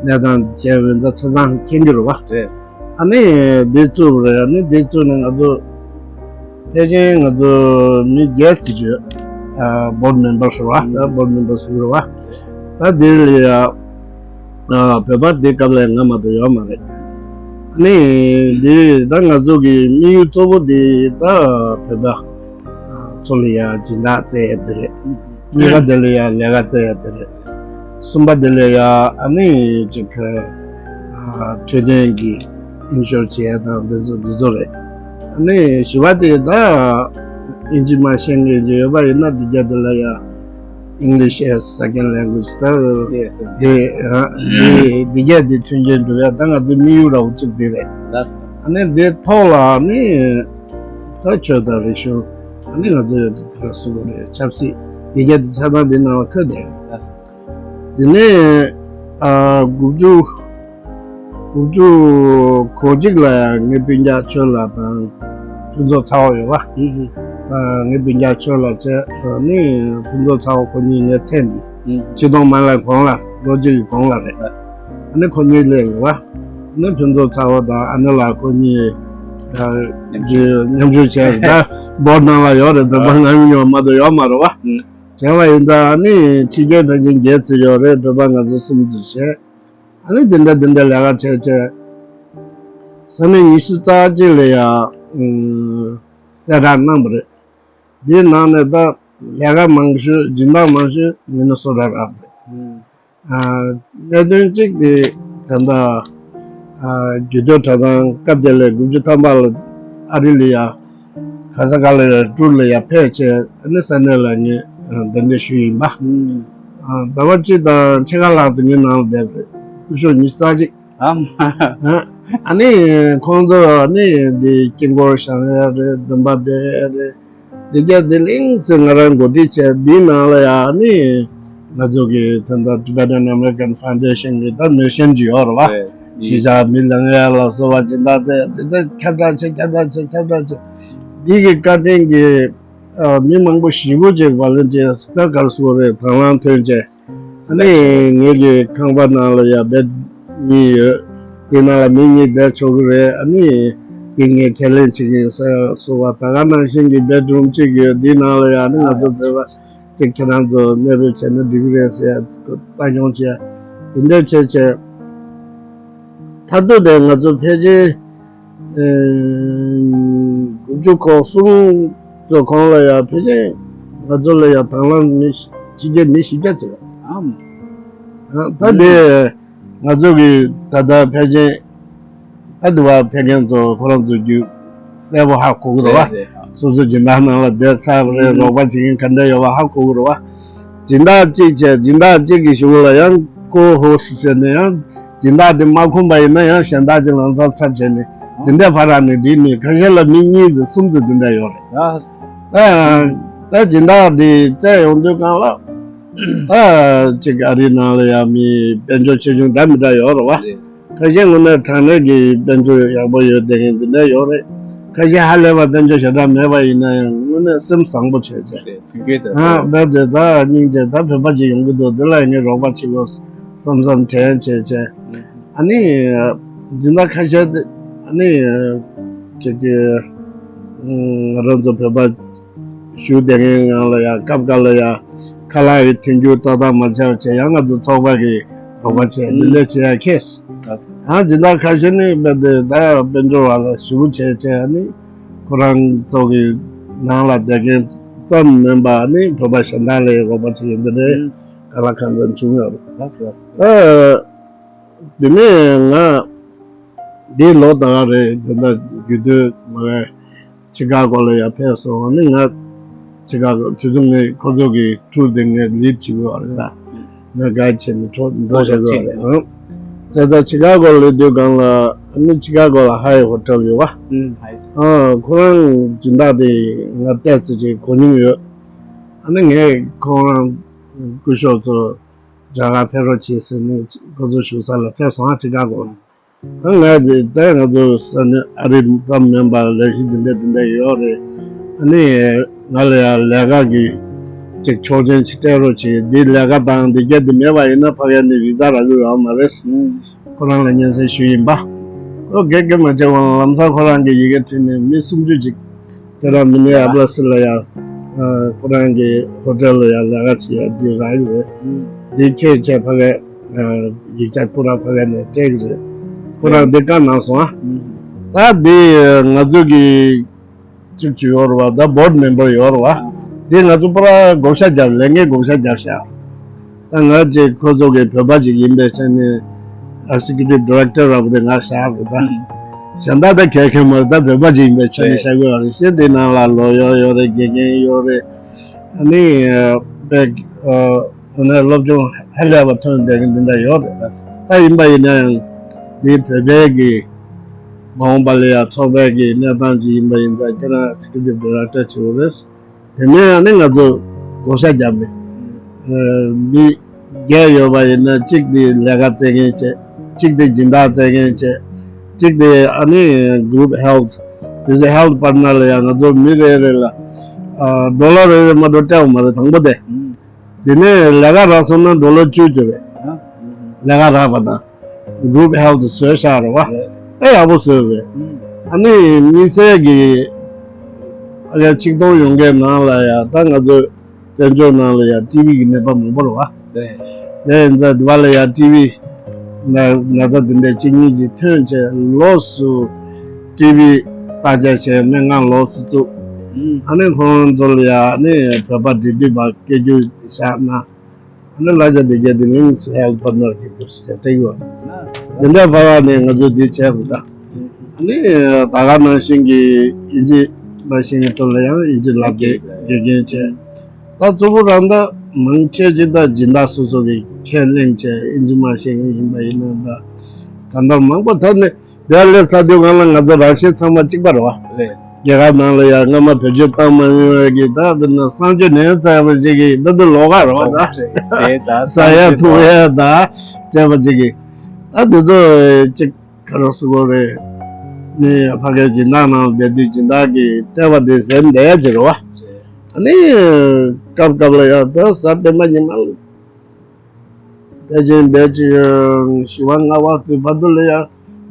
གནས་སྟངས་བྱས་པའི་ད་ཆ་ཚང་མཁྱེན་གྱི་རེད་བ། རེད། ཨ་ནི་འདི་བཙུགས་པ་རེད། ཨ་ནི་འདི་བཙུགས་ནས་ང་ཚོ་ཕལ་ཆེར་ང་ཚོ་མི་བརྒྱད་ཙམ་ཡོད། ཨ་བོར་ཌི་མེམ་བར་ཟེར་བ་ད་བོར་ཌི་མེམ་བར་ཟེར་གྱི་རེད་བ། ད་འདི་ལ་ཡ་ཨ་བོད་པ་འདི་སྐབས་ལ་ང་མ་གཏོགས་ཡོད་མ་རེད། ཨ་ནི་འདི་ད་ང་ཚོ་གི་དམིགས་ཡུལ་གཙོ་བོ་འདི་ད་བོད་པ་ཚོ་ལ་ཡ་སྦྱིན་བདག་བཙལ་ཡ་དེ་རེད། གཉིས་པ་དེ་ལ་ཡ་ལས་ཀ་བཙལ་ཡ་དེ་རེད། གསུམ་པ་དེ་ལ་ཡ་ཨ་ནི་ཅིག་ཨ་འཕྲོད་བསྟེན་གྱི་ཨིན་ཤོར་བྱེད་ཡ་དང་འདི་ཚོ་འདི་ཚོ་རེད། ཨ་ནི་བཞི་པ་དེ་ད་ཨིན་ཇི་མ་ཤེས་མཁན་ཅིག་ཡོད་པ་ཡིན་ན་འདི་རྒྱ་དེ་ལ་ཡ་English as second language ད་དེ་ཨ་འདི་འདི་རྒྱ་དེ་མཐུན་རྐྱེན་སྒྲུབ་ཡ་ད་ང་ཚོའི་དམིགས་ཡུལ་ར་བ་གཅིག་དེ་རེད། ཨ་ནི་འདི་ཐོག་ལ་ཨ་ནི་ད་ཆོས་དང་རིག་གཞུང་ཨ་ནི་ང་ཚོ་ཡོད་དེ་དེ་ར་སུ་རེད་ཆབ་སྲིད་འདི་རྒྱ་དེ་ཆ་ཚང་འདི་ནང་ལ་འཁོད་བསྡད་ཡོད། དེ་ནས་ཨ་དགུ་བཅུ་དགུ་བཅུ་གོ་གཅིག་ལ་ཡང་ངའི་སྤུན་ཀྱག་ཆོས་ལགས་དང་ཕུན་ཚོགས་ཚ་བོ་ཡོད་པ། ཨ་ངའི་སྤུན་ཀྱག་ཆོས་ལགས་བྱས་ཨ་ནི་ཕུན་ཚོགས་ཚ་བོ་ཁོ་གཉིས་ངའི་ཐེངས་འདི་ཆིག་སྟོང་མ་ལ་གོང་ལ་ལོ་གཅིག་གི་གོང་ལ་རེད། ཨ་ནི་ཁོ་གཉིས་སླེབས་ཡོད་པ། ཨ་ནི་ཕུན་ཚོགས་ཚ་བོ་དང་ཨ་ནི་ལགས་ཁོ་གཉིས་ཨ་མཉམ་ཞུགས་བྱས་ད་བོར་ཌི་ནང་ལ་ཡོད་རེད། བོད་པ་ང་ཡོད་མ་གཏོགས་ཡོད་མ་རེད་པ། བྱས་པ་ཡིན་ཙང་ཨ་ནི་ཕྱི་རྒྱལ་ཕལ་ཆེར་བརྒྱད་ཙམ་ཡོད་རེད། བོད་པ་ང་ཚོ་གསུམ་ཙམ་བྱས། ཨ་ནི་དེ་འདྲ་དེ་འདྲ་ལས་ཀ་བྱས་བྱས། ས་གནས་ཉི་ཤུ་རྩ་གཅིག་ལ་ཡང་གསལ་བསྒྲགས་གནང་བ་རེད། འདིའི་ནང་ནས་ད་ལས་ཀ་མང་ཤོས་སྦྱིན་བདག་མང་ཤོས་མི་ནི་སོ་ཊ་རག་རེད། ཨ་གནད་དོན་གཅིག་དེ་ད་ལྟ་ཨ་རྒྱུད་སྟོད་གྲྭ་ཚང་སྐབས་དེ་ལ་དགུ་བཅུ་ཐམ་པ་ལ་ཨ་རི་ལ་ཡ་ག་ས་ག་ལ་ཡ་ཊུར་ལ་ཡ་ཕེབས་བྱས་ཨ་ནི་ས་གནས་ལ་ངས་ཨ་གདན་འདྲེན་ཞུས་ཡིན་པ། ཨ་ཟླ་བ་གཅིག་དང་ཕྱེད་ཀ་ལྷག་དེ་ངའི་ནང་ལ་བསྡད་པ་རེད། སྐུ་ཞབས་ཉི་ཤུ་རྩ་གཅིག་ཨ་མ། ཨ་ཨ་ནི་ཁོང་ཚོ་ཨ་ནི་འདི་དཀྱིལ་འཁོར་བཞེངས་ཡ་རེད། འདོན་པ་འདོན་ཡ་རེད། འདི་རྒྱ་འདི་གླིང་ཟེར་ང་རང་འགོ་ཁྲིད་བྱས་འདིའི་ནང་ལ་ཡ་ཨ་ནི་ང་ཚོ་གི་ད་ལྟ་Tibetan American Foundation གི་ད་མོས་སེམས་ཅིག་ཡོད་རེད་བ། རེད། གཞིས་ཆགས་མི་ལང་ཡ་ལ་སོགས་པ་སྦྱིན་བདག་བཙལ་འདི་ད་ཁྱབ་བསྒྲགས་བྱས་ཁྱབ་བསྒྲགས་བྱས་ཁྱབ་བསྒྲགས་བྱས་འདི་གི་བཀའ་དྲིན་གྱིས་ཨ་མི་མང་པོ་ཞེ་པོ་ཅིག་ཝོ་ལན་ཊི་ཡར་ད་ག་རེ་ཟེར་དགོས་རེད་དང་བླངས་ཐོན་བྱས། ཨ་ནི་ངེད་ཀྱི་ཁང་པ་ནང་ལ་ཡ་བེད་གཉིས་ཡོད། དེ་ནང་ལ་མི་གཉིས་བསྡད་ཆོག་གི་རེད། ཨ་ནི་དེ་ངས་ཁས་ལེན་བྱེད་ཀྱི་ཡིན་ཟེར་སོ་བ་ད་ག་ནང་བཞིན་གྱི་བེད་རུམ་གཅིག་ཡོད། དེ་ནང་ལ་ཡ་ཨ་ནི་ང་ཚོ་བོད་པ་དེ་ཁྱེད་རང་ཚོ་གནས་སྤོས་བྱས་ན་འགྲིག་གི་རེད་ཟེར་ཡ་ལྟ་སྐྱོང་བྱས་དེ་འདྲ་བྱས་བྱས་མཐར་ཐུག་དེ་ང་ཚོ་ཕལ་ཆེར། ཨེ། དགུ་བཅུ་གོ་གསུམ་ཚོ་གོང་ལ་ཡང་ཕལ་ཆེར་ང་ཚོ་ལ་ཡང་དང་བླངས་མི་ཕྱི་རྒྱལ་མི་བཞི་བརྒྱ་ཙམ་ཡོད། ཨམ། ཨ་ད་དེ་ང་ཚོ་གི་ད་ལྟ་ཕལ་ཆེར་ད་དེ་བ་ཕེབས་མཁན་ཚོ་ཁོ་རང་ཚོ་རྒྱུད་གསལ་པོ་ཧ་གོ་གི་རེད་བ། རེད་རེད། སོ་སོ་སྦྱིན་བདག་ནང་ལ་བསྡད་ཚར་བ་རེད། ཨུམ། རོགས་པ་བྱེད་མཁན་ག་འདྲ་ཡོད་པ་ཧ་གོ་གི་རེད་བ། སྦྱིན་བདག་གཅིག་བྱས་སྦྱིན་བདག་གཅིག་གི་གཞུག་ལ་ཡང་ཀོ་ཧོ་སི་བྱས་ནས་ཡང་སྦྱིན་བདག་དེ་མ་ཁོམ་པ་ཡིན་ན་ཡང་གཞན་དག་ཅིག་ལམ་སང་ཚབ་བྱས་ནས་འདི་འདྲ་ཕར་རག་ནས་འགྲིག་མེད། ཁ་ཤས་ལ་མི་གཉིས་ཙམ་གསུམ་ཙམ་འདི་འདྲ་ཡོད་རེད། ད་ད་སྦྱིན་བདག་དེ་བཙལ་ཡོང་དུས་སྒང་ལ་ད་ཅིག་ཨ་རིའི་ནང་ལ་ཡང་མི་དཔལ་འབྱོར་ཆེ་ཆུང་འདྲ་མི་འདྲ་ཡོད་རེད་བ། ཁ་ཤས་དངོས་གནས་དྲང་གནས་ཀྱི་དཔལ་འབྱོར་ཡག་པོ་ཡོད་བསྡད་མཁན་འདི་འདྲ་ཡོད་རེད། ཁ་ཤས་ཧ་ལས་པ་དཔལ་འབྱོར་ཞེ་དྲག་མེད་པ་ཡིན་ན་ཡང་དངོས་གནས་སེམས་བཟང་པོ་བྱས་བྱས། རེད། དེ་གས་ད་ཨ་རྦད་དེ་ད་སྙིང་རྗེ་ད་བོད་པ་ཅིག་ཡོང་གི་འདུག་འདི་ལ་ངས་རོགས་པ་བྱེད་དགོས་བསམ་བསམ་དྲན་བྱས་བྱས། ཨ་ནི་སྦྱིན་བདག་ཁ་ཤས་དེ་ཨ་ནི་ཅིག་གི་ང་རང་ཚོ་བོད་པ་བཞུགས་བསྡད་མཁན་ངང་ལ་ཡ་སྐབས་འགའ་ལ་ཡ་ཁ་ལག་གི་དེང་རྒྱུ་ཏག་ཏག་མ་ཆགས་བྱས་ཡང་ང་ཚོ་ཚོགས་པ་གི་ རོགས་པ་བྱས་འདི་འདྲ་བྱེད་ཡ་ཁེས། ཡང་སྦྱིན་བདག་ཁ་ཤས་ནི་རྦད་དེ་ད་ཡང་དཔལ་འབྱོར་བ་ལ་ཞེ་པོ་བྱས་བྱས་ནི་ཁོ་རང་ཚོ་གི་ནང་ལ་བསྡད་མཁན་ཙམ་མིན་པ་ནི་བོད་པ་གཞན་དག་ལ་རོགས་པ་བྱེད་ཡ་འདི་འདྲའི་ག་ལ་གང་འཚམ་བྱུང་ཡོད་རེད། ལགས་སོ་ལགས་སོ། ཨ། དེ་ནས་ང་འདི་ལོ་ད་ག་རེད་དེ་འདྲ་རྒྱུ་དུས་མ་རེད། ཆི་ཀ་གོ་ལ་ཡར་ཕེབས་སོང་། ཨ་ནི་ང་ཆི་ཀ་གོ་དུས་ཚོད་ངས་ཁོ་ཚོ་གི་ཊུར་དེ་ངས་ལིཌ་བྱེད་དགོས་པ་རེད་ད། ང་ག་བྱས་ནས་འགྲོ་འགྲོ་བྱ་དགོས་པ་རེད། ཨང་། དེ་ལྟར་ཆི་ཀ་གོ་ལ་སླེབས་དུས་སྒང་ལ་ཨ་ནི་ཆི་ཀ་གོ་ལ་ཧའེ་ཧོ་ཊེལ་ཡོད་པ། ཨང་། ཁོ་རང་སྦྱིན་བདག་དེ་ང་བལྟས་ཚེ་ཅིག་གོ་མྱོང་ཡོད། ཨ་ནི་ངས་ཁོ་རང་སྐུ་ཞབས་ཚོ་རྒྱ་གར་ཕེབས་རོགས་བྱེད་ཟེར་ནས་ཁོ་ཚོ་བཞུགས་ས་ལ་ཕེབས་སོང་། ཨ་ཆི་ཀ་གོ་ལ། ང་དེ་ལྟ་ང་ཚོ་ས་གནས་ཨ་རི་ཙམ་མིན་པར་ལས་གཞི་འདི་འདྲ་འདི་འདྲ་ཡོད་རེད། ཨ་ནི་ང་ལ་ཡང་ལས་ཀ་གི་ཅིག་ཆོག་མཆན་ཅིག་སྤྲད་རོགས་བྱེད། འདི་ལས་ཀ་དང་འདི་ག་འདི་མེད་པ་ཡིན་ན་ཕ་གི་ནས་བི་ཛ་རག་གི་ཡོད་མ་རེད། ཁོ་རང་ལ་སྙན་སེང་ཞུས་ཡིན་པ། ཨོ་གེ་གེ་མ་བྱས་པ་ལམ་སང་ཁོ་རང་གི་ཡི་གེ་བྲིས་ནས་མི་སུམ་ཅུ་ཅིག་དེ་རང་མི་ནི་ཨ་པ་ལ་སི་ལ་ཡང་ཁོ་རང་གི་ཧོ་ཊེལ་ལ་ཡང་ལས་ཀ་བྱེད་ཡ་འདི་རག་གི་རེད། འདི་ཁྱེད་ཅག་ཕ་གི་ཡིག་ཆ་ཁོ་རང་ཕ་གི་ནས་སྤྲད་གི་རེད། ཁོ་རང་འདི་བཀའ་གནང་སོང་ཨ། ད་འདི་ང་ཚོ་གི་ཅིག་ཅིག་ཡོད་རེད་བ། ད་བོར་ཌི་མེམ་བར་ཡོད་རེད་བ། འདི་ང་ཚོ་པུ་ར་བགོ་བཤའ་རྒྱབ། ལས་འགན་བགོ་བཤའ་རྒྱབ་ཤག་ད་ང་ཅིག་ཁོ་ཚོ་གི་བོད་པ་ཅིག་ཡིན་པའི་ཆ་ནས་ཨེག་ཟེ་ཀིའུ་ཊིབ་ཌི་རེག་ཊར་ར་བོ་དེ་ང་བཞག་རེད་ད། གཞན་དག་ད་གལ་ཁེལ་མ་རེད། ད་བོད་པ་ཅིག་ཡིན་པའི་ཆ་ནས་བཞག་དགོས་པ་རེད། ཤེས་དེ་ནང་ལ་ལོ་ཡར་ཡོད་རེད། དགེ་རྒན་ཡོད་རེད། ཨ་ནི་པེག་ཨ་ནི་སློབ་སྦྱོང་ཧ་ལས་པ་ཐོན་བསྡད་མཁན་འདི་འདྲ་ཡོད་རེད། ད་ཡིན་པ་ཡིན་ན་ཡང་འདི་བོད་པའི་གི་མ་འོངས་པ་ལ་ཡང་ཚོགས་པའི་གི་གནས་སྟངས་ཅིག་ཡིན་པ་ཡིན་ཙང་ཁྱེད་རང་ཨེག་ཟེ་ཀིའུ་ཊིབ་ཌི་རེག་ཊར་བྱེད་དགོས་རེད། དེ་ནས་ཨ་ནི་ང་ཚོ་བགོ་བཤའ་བརྒྱབ་ནས་མི་བརྒྱད་ཡོད་པ་ཡིན་ན་གཅིག་དེ་ལས་ཀ་བཙལ་མཁན་བྱས། གཅིག་དེ་སྦྱིན་བདག་བཙལ་མཁན་བྱས། གཅིག་དེ་ཨ་ནི་གུ་རུབ་ཧེལ་ཐི། དེ་ཚོ་ཧེལ་ཐི་པར་ཊི་ནར་ལ་ཡང་ང་ཚོ་མི་རེ་རེ་ལ་ཨ་ཌོ་ལར་རེ་རེ་མ་གཏོགས་སྤྲད་པ་མ་རེད། དང་པོ་དེ། དེ་ནས་ལས་ཀ་རག་སོང་ན་ཌོ་ལར་བཅུ་བཅུ་རེད། ལས་ཀ་རག་པ་དང་གུ་རུབ་ཧེལ་ཐི་བཟོས་བཞག་རེད་བ། དཔེ་ཡག་པོ་བཟོས་རེད། ཨ་ནི་དམིགས་བསལ་གྱི་ཕ་གིར་ཆིག་སྟོང་ཡོང་མཁན་ནང་ལ་ཡང་ད་ང་ཚོ་བཙན་བྱོལ་ནང་ལ་ཡང་ཊི་བི་གི་ནད་པ་མང་པོ་རེད་བ། དེ་ཡིན་ཙང་འདི་བ་ལ་ཡང་ཊི་བི་ན་ན་ཚ་འདི་འདྲ་གཅིག་གཉིས་ཅིག་ཐོན་བྱས་ལོགས་སུ་ཊི་བི་བརྟག་དཔྱད་བྱས་སྨན་ཁང་ལོགས་སུ་བཙུགས། ཨ་ནི་ཁོང་ཚོ་ལ་ཡང་ཨ་ནི་བོད་པ་འབྲེལ་མཐུད་པ་སྐད་སྒྱུར་བཞག་ན། ཨ་ནི་གླ་ཆ་དེ་གས་དེ་ནི་ཧེལ་ཐི་པར་ཊི་ནར་གྱི་དུས་སུ་བྱས་སྤྲད་ཡོད། འདི་འདྲ་ཕ་ག་ནས་ང་ཚོས་འདི་བྱས་པ་དང་། ཨ་ནི་ད་ག་ནང་བཞིན་གྱི་དབྱིན་ཇི་མ་ཤེས་མཁན་ཚོ་ལ་ཡང་དབྱིན་ཇི་བསླབ་དགེ་དགེ་རྒན་བྱས། ད་གཙོ་བོ་རང་ད་མང་ཆེ་ཅིག་ད་སྦྱིན་བདག་སོ་སོ་གི་ཁས་ལེན་བྱས། དབྱིན་ཇི་མ་ཤེས་མཁན་ཡིན་པ་ཡིན་ན་ད་གང་ལྟར་མང་པོ་ད་ནི། དེར་སླེབས་ཚར་དུས་སྒང་ལ་ང་ཚོ་རང་བཞིན་ཚང་མ་གཅིག་པ་རེད་བ། རེད། རྒྱ་གར་ནང་ལ་ཡང་སྔ་མ་བེད་སྤྱོད་བཏང་མ་མྱོང་བའི་གི་ད་དཔེར་ན་གསང་སྤྱོད་ནན་ཚ་བ་ཅིག་གི་ད་དུ་ལོགས་ཀ་རེད་བ། ད་ཟ་ཡ་འཐུང་ཡ་ད་བྱས་པ་ཅིག་གི་ད་དེ་ཚོ་ཅིག་ག་རེ་ཟེར་དགོས་རེད། ནི་ཕ་གིའི་སྦྱིན་བདག་ནང་བསྡད་དུས་སྦྱིན་བདག་གི་སྤྲད་པ་དེ་ཟིན་བསྡད་ཡ་ཅིག་རེད་བ། ཨ་ནི་སྐབས་སྐབས་ལ་ཡང་ད་གཟའ་སྤེན་པ་ཉི་མ་ལ། ཕལ་ཆེར་འབད་ཅིང་བཞི་པ་ལྔ་པ་དུས་བར་དུ་ལ་ཡང་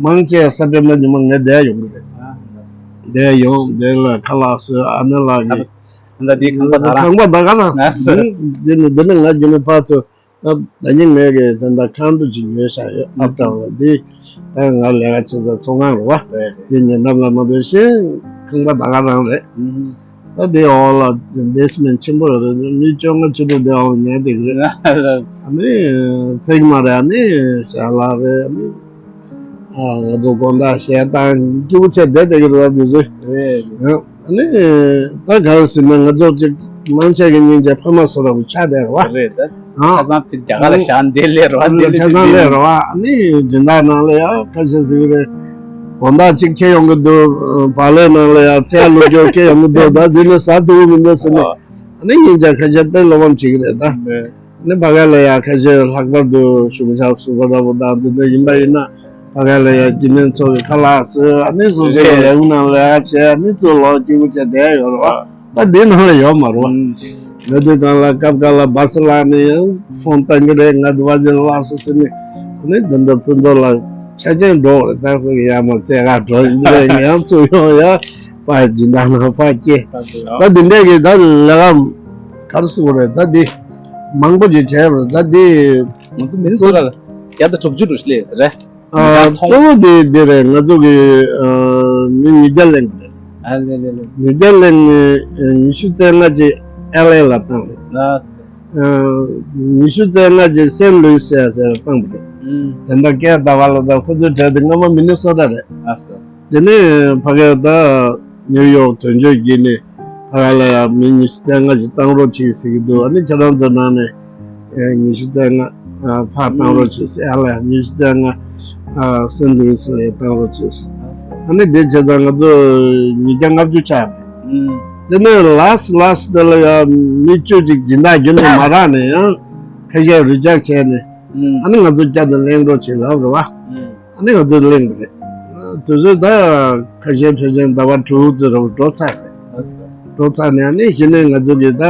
མང་ཆེ་ས་པད་མ་ཉི་མ་ངས་བསྡད་ཡོང་གི་རེད། བསྡད་ཡོང་། དེ་ལ་ཁ་ལག་བཟོས། ཨ་ནེ་ལགས་ཀྱིས་ད་འདི་ཁང་པ་ད་རང་ཁང་པ་ད་ག་རང་། འདི་ནི་འདི་ནི་ང་རྒྱུན་ནས་ཕར་ཚུར་ད་ད་ཉིན་ངས་ཀྱི་ད་ད་ཁང་དུ་ཅིག་ཉོས་བཞག་ཡོད། ཨ་ཏྲ་བ་འདི་ད་ང་ལས་ཀ་བྱེད་ས་ཚོང་ཁང་རེད་བ། འདི་ཉེ་འགྲམ་ལ་མ་འདུག་ཤེས། ཁང་པ་ད་ག་རང་རེད། ད་དེ་འོག་ལ་བེ་སི་མེན་ཊི་ཆེན་པོ་རེད། མི་བཅོ་ལྔ་བཅུ་དྲུག་དེ་འོག་ལ་ཉལ་བསྡད་ཀྱི་རེད། ཨ་ནི་ཚེག་མ་རེད། ཨ་ནི་ཞལ་ལག་རེད། ཨ་ནི་ཨ་ང་ཚོ་དགོང་དག་གཞས་བཏང་སྐྱིད་པོ་བྱས་བསྡད་བསྡད་ཀྱི་རེད། ད་དེ་ཚོ་རེད། ཨ་ནི་ད་ག་རེ་ཟེར་ན་ང་ཚོ་ཅིག་མང་ཆེ་གི་སྙིང་རྗེ་ཕ་མ་བཟོ་འདྲ་པོ་ཆགས་བསྡད་རེད་བ། རེད་ད། ཨ། ཆ་ཚང་ཕྱིར་རྒྱ་གར་ལ་བཞག་འདི་སླེབས་རེད་བ། འདི་ཆ་ཚང་སླེབས་རེད་བ། ཨ་ནི་སྦྱིན་བདག་ནང་ལ་ཡང་ཁ་ཤས་ཟེར་གྱི་རེད། དགོང་དག་གཅིག་ཁྱེད་ཡོང་གི་འདུག་བག་ལེབ་ནང་ལ་ཡང་ཚལ་ལུག་སྐྱོར་ཁྱེད་ཡོང་གི་འདུག་ད་འདི་ནི་ཟ་ཐུབ་ཀྱི་མི་འདུག་ཟེར་ནས། ཨ་ནི་སྙིང་རྗེ་ཁ་ཤས་དཔེ་བློ་ཕམ་བྱེད་ཀྱི་རེད་ད། ཨ་ནི་ཕ་ག་ལ་ཡང་ཁ་ཤས་ལྷག་པར་དུ་གཞུང་ཞབས་ཟུར་པ་འདྲ་པོ་དང་འདི་འདྲ་ཡིན་པ་ཡིན་ན། ཕ་ག་ལ་ཡང་སྐྱེ་དམན་ཚོ་གི་ཁ་ལག་བཟོས། ཨ་ནི་སོ་སོ་གི་ལས་ཁུངས་ནང་ལ་ཡང་བྱས། ཨ་ནི་ཚུར་ལོག་སྐྱིད་པོ་བྱས་བསྡད་ཡོད་རེད་བ། ད་འདི་ནང་ལ་ཡོད་མ་རེད་བ། ལ་དུས་གང་ལ་སྐབས་འགའ་ལ་སྦ་སི་ལངས་ནས་ཡང་ཕོན་བཏང་གི་རེད། ང་འདི་བ་ཅིག་ལ་ལགས་སོ་ཟེར་ནས། ཨ་ནི་འདི་འདྲ་ཕུན་ཚོགས་ལ་ཆ་རྐྱེན་འགྲོ་རེད། ད་ཁོ་གི་ཡར་མར་རྩེད་གར་འགྲོ་ཡིན་རེད། ང་ཡང་ཚུར་ཡོང་ཡ་ཕར་སྦྱིན་བདག་ནང་ཕར་སྐྱེལ། ད་འདི་འདྲས་ཀྱི་ད་ལས་ཀ་ག་རེ་ཟེར་དགོས་རེད། ད་འདི་མང་པོ་ཅིག་བྱས་པ་རེད། ད་འདི་ང་ཚོ་མི་ནི་སོ་ཊ་ལ། བརྒྱ་དང་དྲུག་ཅུ་རུ་སླེབས་ཟེར་རེད། མི་གྲངས་ཐོང་། གཙོ་བོ་དེ་འདི་རེད། ང་ཚོ་གི་ཨ་མི་ཉིས་བརྒྱ་ལེན་དགོས་རེད། ཨ་ལེ་ལེ་ལེ། ཉིས་བརྒྱ་ལེན་ནས་ཉི་ཤུ་རྩ་ལྔ་ཅིག་ཨེལ་ཨེ་ལ་བཏང་རེད། ཨ་ལེ་ལེ། ཉི་ཤུ་རྩ་ལྔ་ཅིག་སེན་ལུའི་སི་ཟེར་བཏང་པ་རེད། ཨུམ། དེ་འདྲ་སྐད་བརྡ་བ་ལ་ད་ཁོ་ཚོའི་གྲས་དེ་སྔོན་མ་མི་ནི་སོ་ཊ་རེད། ཨ་ལེ་ལེ། དེ་ནས་ཕ་གིར་ད་ནིའུ་ཡོག་དོན་གཅོད་བརྒྱུད་ནས་ཕ་གི་ལ་ཡང་མི་ཉི་ཤུ་རྩ་ལྔ་ཞིག་བཏང་རོགས་བྱེད་ཟེར་གྱི་འདུག་ཨ་ནི་ཁྱེད་རང་ཚོའི་ནང་ནས་ཨེ་ཉི་ཤུ་རྩ་ལྔ་ཨ་ཕར་བཏང་རོགས་བྱེད་ཟེར། ཨ་ལ་ཉི་ཤུ་རྩ་ལྔ་ཨ་སེན་ལུའི་སི་ལ་ཡང་བཏང་རོགས་བྱེད་ཟེར། ཨ་ནི་དེ་བྱས་ཙང་ང་ཚོ་ཉིས་བརྒྱ་ལྔ་བཅུ་ཆགས་པས། དེ་ནས་ལཱ་སི་ཊི་ལཱ་སི་ཊི་དེ་ལ་ཡང་མི་བཅུ་ཅིག་སྦྱིན་བདག་བརྒྱུད་ནས་མ་རག་ནས་ཡང་ཁ་ཤས་རི་ཇེག་བྱས་ནས་ཨ་ནི་ང་ཚོ་བསྐྱར་དུ་གླེང་རོགས་བྱེད་ལབ་རེད་བ། ཨ་ནི་ང་ཚོས་གླེང་གི་རེད། དུས་ཚོད་ད་ཁ་ཤས་ཕལ་ཆེར་ཟླ་བ་དྲུག་ཙམ་རིང་འགྲོ་ཚར་རེད། འགྲོ་ཚར་ནས་ཨ་ནི་གཞི་ནས་ང་ཚོ་གིས་ད་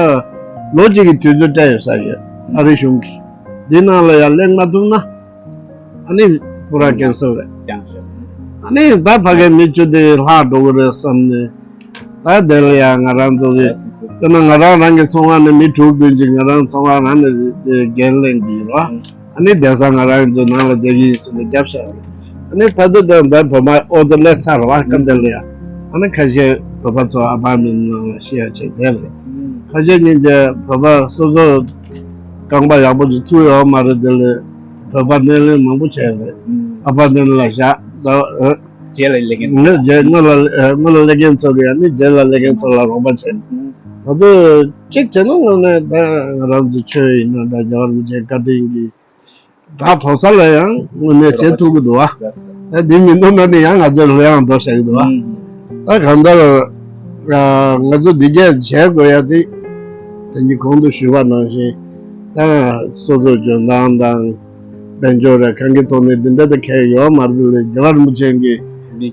ལོ་གཅིག་གི་དུས་ཚོད་སྤྲད་ཡོད་ས་ཡོད། ཨ་རི་གཞུང་གིས་འདི་ནང་ལ་ཡང་གླེང་མ་ཐུབ་ན་ཨ་ནི་ཕུ་ར་ཀན་སལ་རེད། ཀན་སལ། ཨ་ནི་ད་ཕ་གིའི་མི་བཅུ་དེ་ལྷག་འགྲོ་གི་རེད་བསམ་ནས། ད་དེ་ལ་ཡང་ང་རང་ཚོ་གི་དཔེར་ན་ང་རང་རང་གི་ཚོང་ཁང་ནས་མི་དྲུག་བདུན་ཅིག་ང་རང་ཚོང་ཁང་རང་ནས་འགན་ལེན་གྱི་ཡོད། ཨ་ནི་བསྡད་ས་ང་རང་ཚོ་ནང་ལ་བསྡད་ཀྱི་ཡིན་ཟེར་ནས་རྒྱབ་བཞག་རེད། ཨ་ནི་ད་དུང་ད་ལྟ་བོད་མ་ཨོ་ཏོ་སླེབས་ཚར་བ་སྐབས་དེ་ལ་ཡང་ཨ་ནི་ཁ་ཤས་བོད་པ་ཚོ་ཨ་པར་མེན་ནང་ལ་ཤི་ཡ་བྱས་བསྡད་རེད། ཁ་ཤས་ཉིན་བྱས་བོད་པ་སོ་སོ་རྐང་པ་ཡག་པོ་ཅིག་ཚུགས་ཡོད་མ་རེད། དེ་ལས་བོད་པ་སྣེ་ལེན་མང་པོ་བྱས་རེད། ཨ་པར་མེན་ལ་བཞག་ད། རྗེས་ལ་སླེབས་མཁན་ངས་རྗེས་སྔོན་ལ་སྔོན་ལ་སླེབས་མཁན་ཚོ་གིས་ཨ་ནི་རྗེས་ལ་སླེབས་མཁན་ཚོ་ལ་རོགས་པ་བྱས། ང་ཚོ་གཅིག་བྱས་ན་དངོས་གནས་ད་ང་རང་ཚོ་ཆོས་ཡིན་ན་ད་རྒྱལ་བ་རིན་པོ་ཆེའི་བཀའ་དྲིན་གྱིས་ད་གྲོང་གསེབ་ལ་ཡང་དངོས་གནས་བྱེད་ཐུབ་ཀྱི་འདུག་བ། ད་འདི་མི་འདུག་ན་ནི་ཡང་ང་ཚོའི་ལོ་ཡང་འགྲོ་བཞག་གི་འདུག་བ། ད་གང་ལྟར་ང་ཚོ་འདི་གས་བྱེད་དགོས་ཡ་དེ་དེ་གཉིས་གོང་དུ་ཞུས་པ་ནང་བཞིན་ད་སོ་སོའི་འཇོན་ཐང་དང་། དཔལ་འབྱོར་རེད། གང་གི་ཐོག་ནས་འདི་འདྲ་དེ་གས་ཡོད་མ་རེད། རྒྱལ་བ་རིན་པོ་ཆེ་གིས་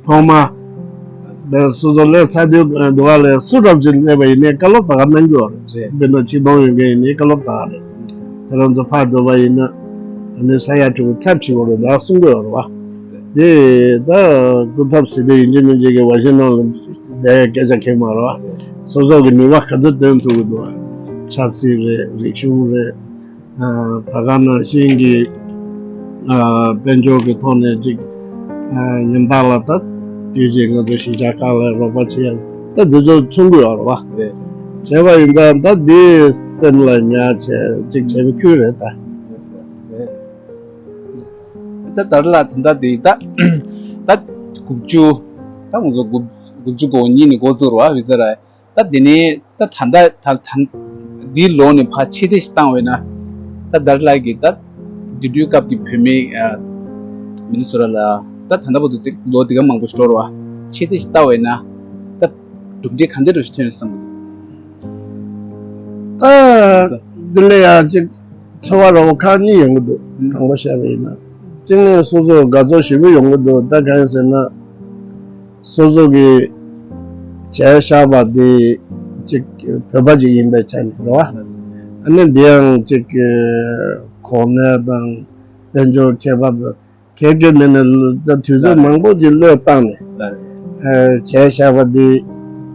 ཐོག་མ་སོ་སོ་སླེབས་ཚར་དུས་འདུག་ག་ལས་སུ་རབ་ཅིག་སླེབས་པ་ཡིན་ནའི་བཀའ་སློབ་ད་ག་གནང་རྒྱུ་རེད། དཔེར་ན་ཆིག་སྟོང་ཡོད་མཁན་ཡིན་ནའི་བཀའ་སློབ་ད་ག་རེད། དེ་རང་ཚོ་ཕར་འགྲོ་བ་ཡིན་ན་ཨ་ནི་ས་ཡ་དྲུག་ཚབ་བྱེད་དགོས་རེད། ད་གསུང་དགོས་རེད་བ། དེ་ད་སྐུ་ཚབ་ཟེར་དུས་ཡིན་གཅིག་མིན་གཅིག་གི་ཝ་ཤིང་ཊོན་ལ་བསྡད་སྐད་ཆ་ཁེལ་མ་རེད་བ། སོ་སོ་གི་ནུས་པ་ག་ཚོད་བཏོན་ཐུབ་ཀྱི་འདུག་བ། ཆབ་སྲིད་རེད། རིག་གཞུང་རེད། ད་ག་ནང་བཞིན་གྱི་དཔལ་འབྱོར་གྱི་ཐོག་ནས་ཅིག་ཉམ་ཐག་ལ་ད་དུས་ཅིག་ང་ཚོ་གཞིས་ཆགས་ཁག་ལ་རོགས་པ་བྱེད་ཡག་ད་འདི་ཚོ་མཚོན་དགོས་ཡོད་རེད་བ། བྱས་པ་ཡིན་ཙང་ད་འདི་སེམས་ལ་ཉར་བྱས་ཅིག་བྱས་པའི་ཁུལ་རེད་ད། ད་ད་ལ་ད་ད་འདི་ད་ད་དགུ་བཅུ་ད་ང་ཚོ་དགུ་དགུ་བཅུ་གོ་གཉིས་ནས་འགོ་བཙུགས་རེད་བ། ཡིན་ཙང་ར། ད་དེ་ནས་ད་ད་ལྟ་ད་ད་འདིའི་ལོ་ནས་ཕར་ཕྱིར་བལྟས་ཤིག་བཏང་བས་ན། ད་ད་ལྟ་གི་ད་དེ་དུས་སྐབས་ཀྱི་བོད་མི་ཨ་མི་ནི་སོ་ཊ་ལ་ད་ད་ལྟ་བར་དུ་ཅིག་ལོ་འདི་ག་མང་པོ་ཞིག་འགྲོ་རེད་བ། ཕྱིར་བལྟས་ཤིག་བལྟ་བས་ན་ད་གྲུབ་འབྲས་ག་འདྲ་རུ་ཞིག་ཐོན་ཡོད་བསམ་གི་འདུག་ད་འདི་ལ་ཡང་ཅིག་ཚོར་བ་རོ་ཁག་གཉིས་ཡོང་གི་འདུག་དྲང་པོ་བཤད་པ་ཡིན་ན། གཅིག་ནས་སོ་སོ་དགའ་ཚོར་ཞེ་པོ་ཡོང་གི་འདུག་ད་གང་ཡིན་ཟེར་ན། སོ་སོ་གི་བྱས་བཞག་པ་དེ་ཅིག་བོད་པ་ཅིག་ཡིན་པའི་ཆ་ནས་རེད་བ། ཨ་ནི་འདི་ཡང་ཅིག་གོ་གནས་དང་དཔལ་འབྱོར་ཁྱད་པར་དང་གལ་གལ་མེད་ནས་ད་དུས་ཚོད་མང་པོ་ཅིག་བློས་བཏང་ནས་བྱས་བཞག་པ་འདི་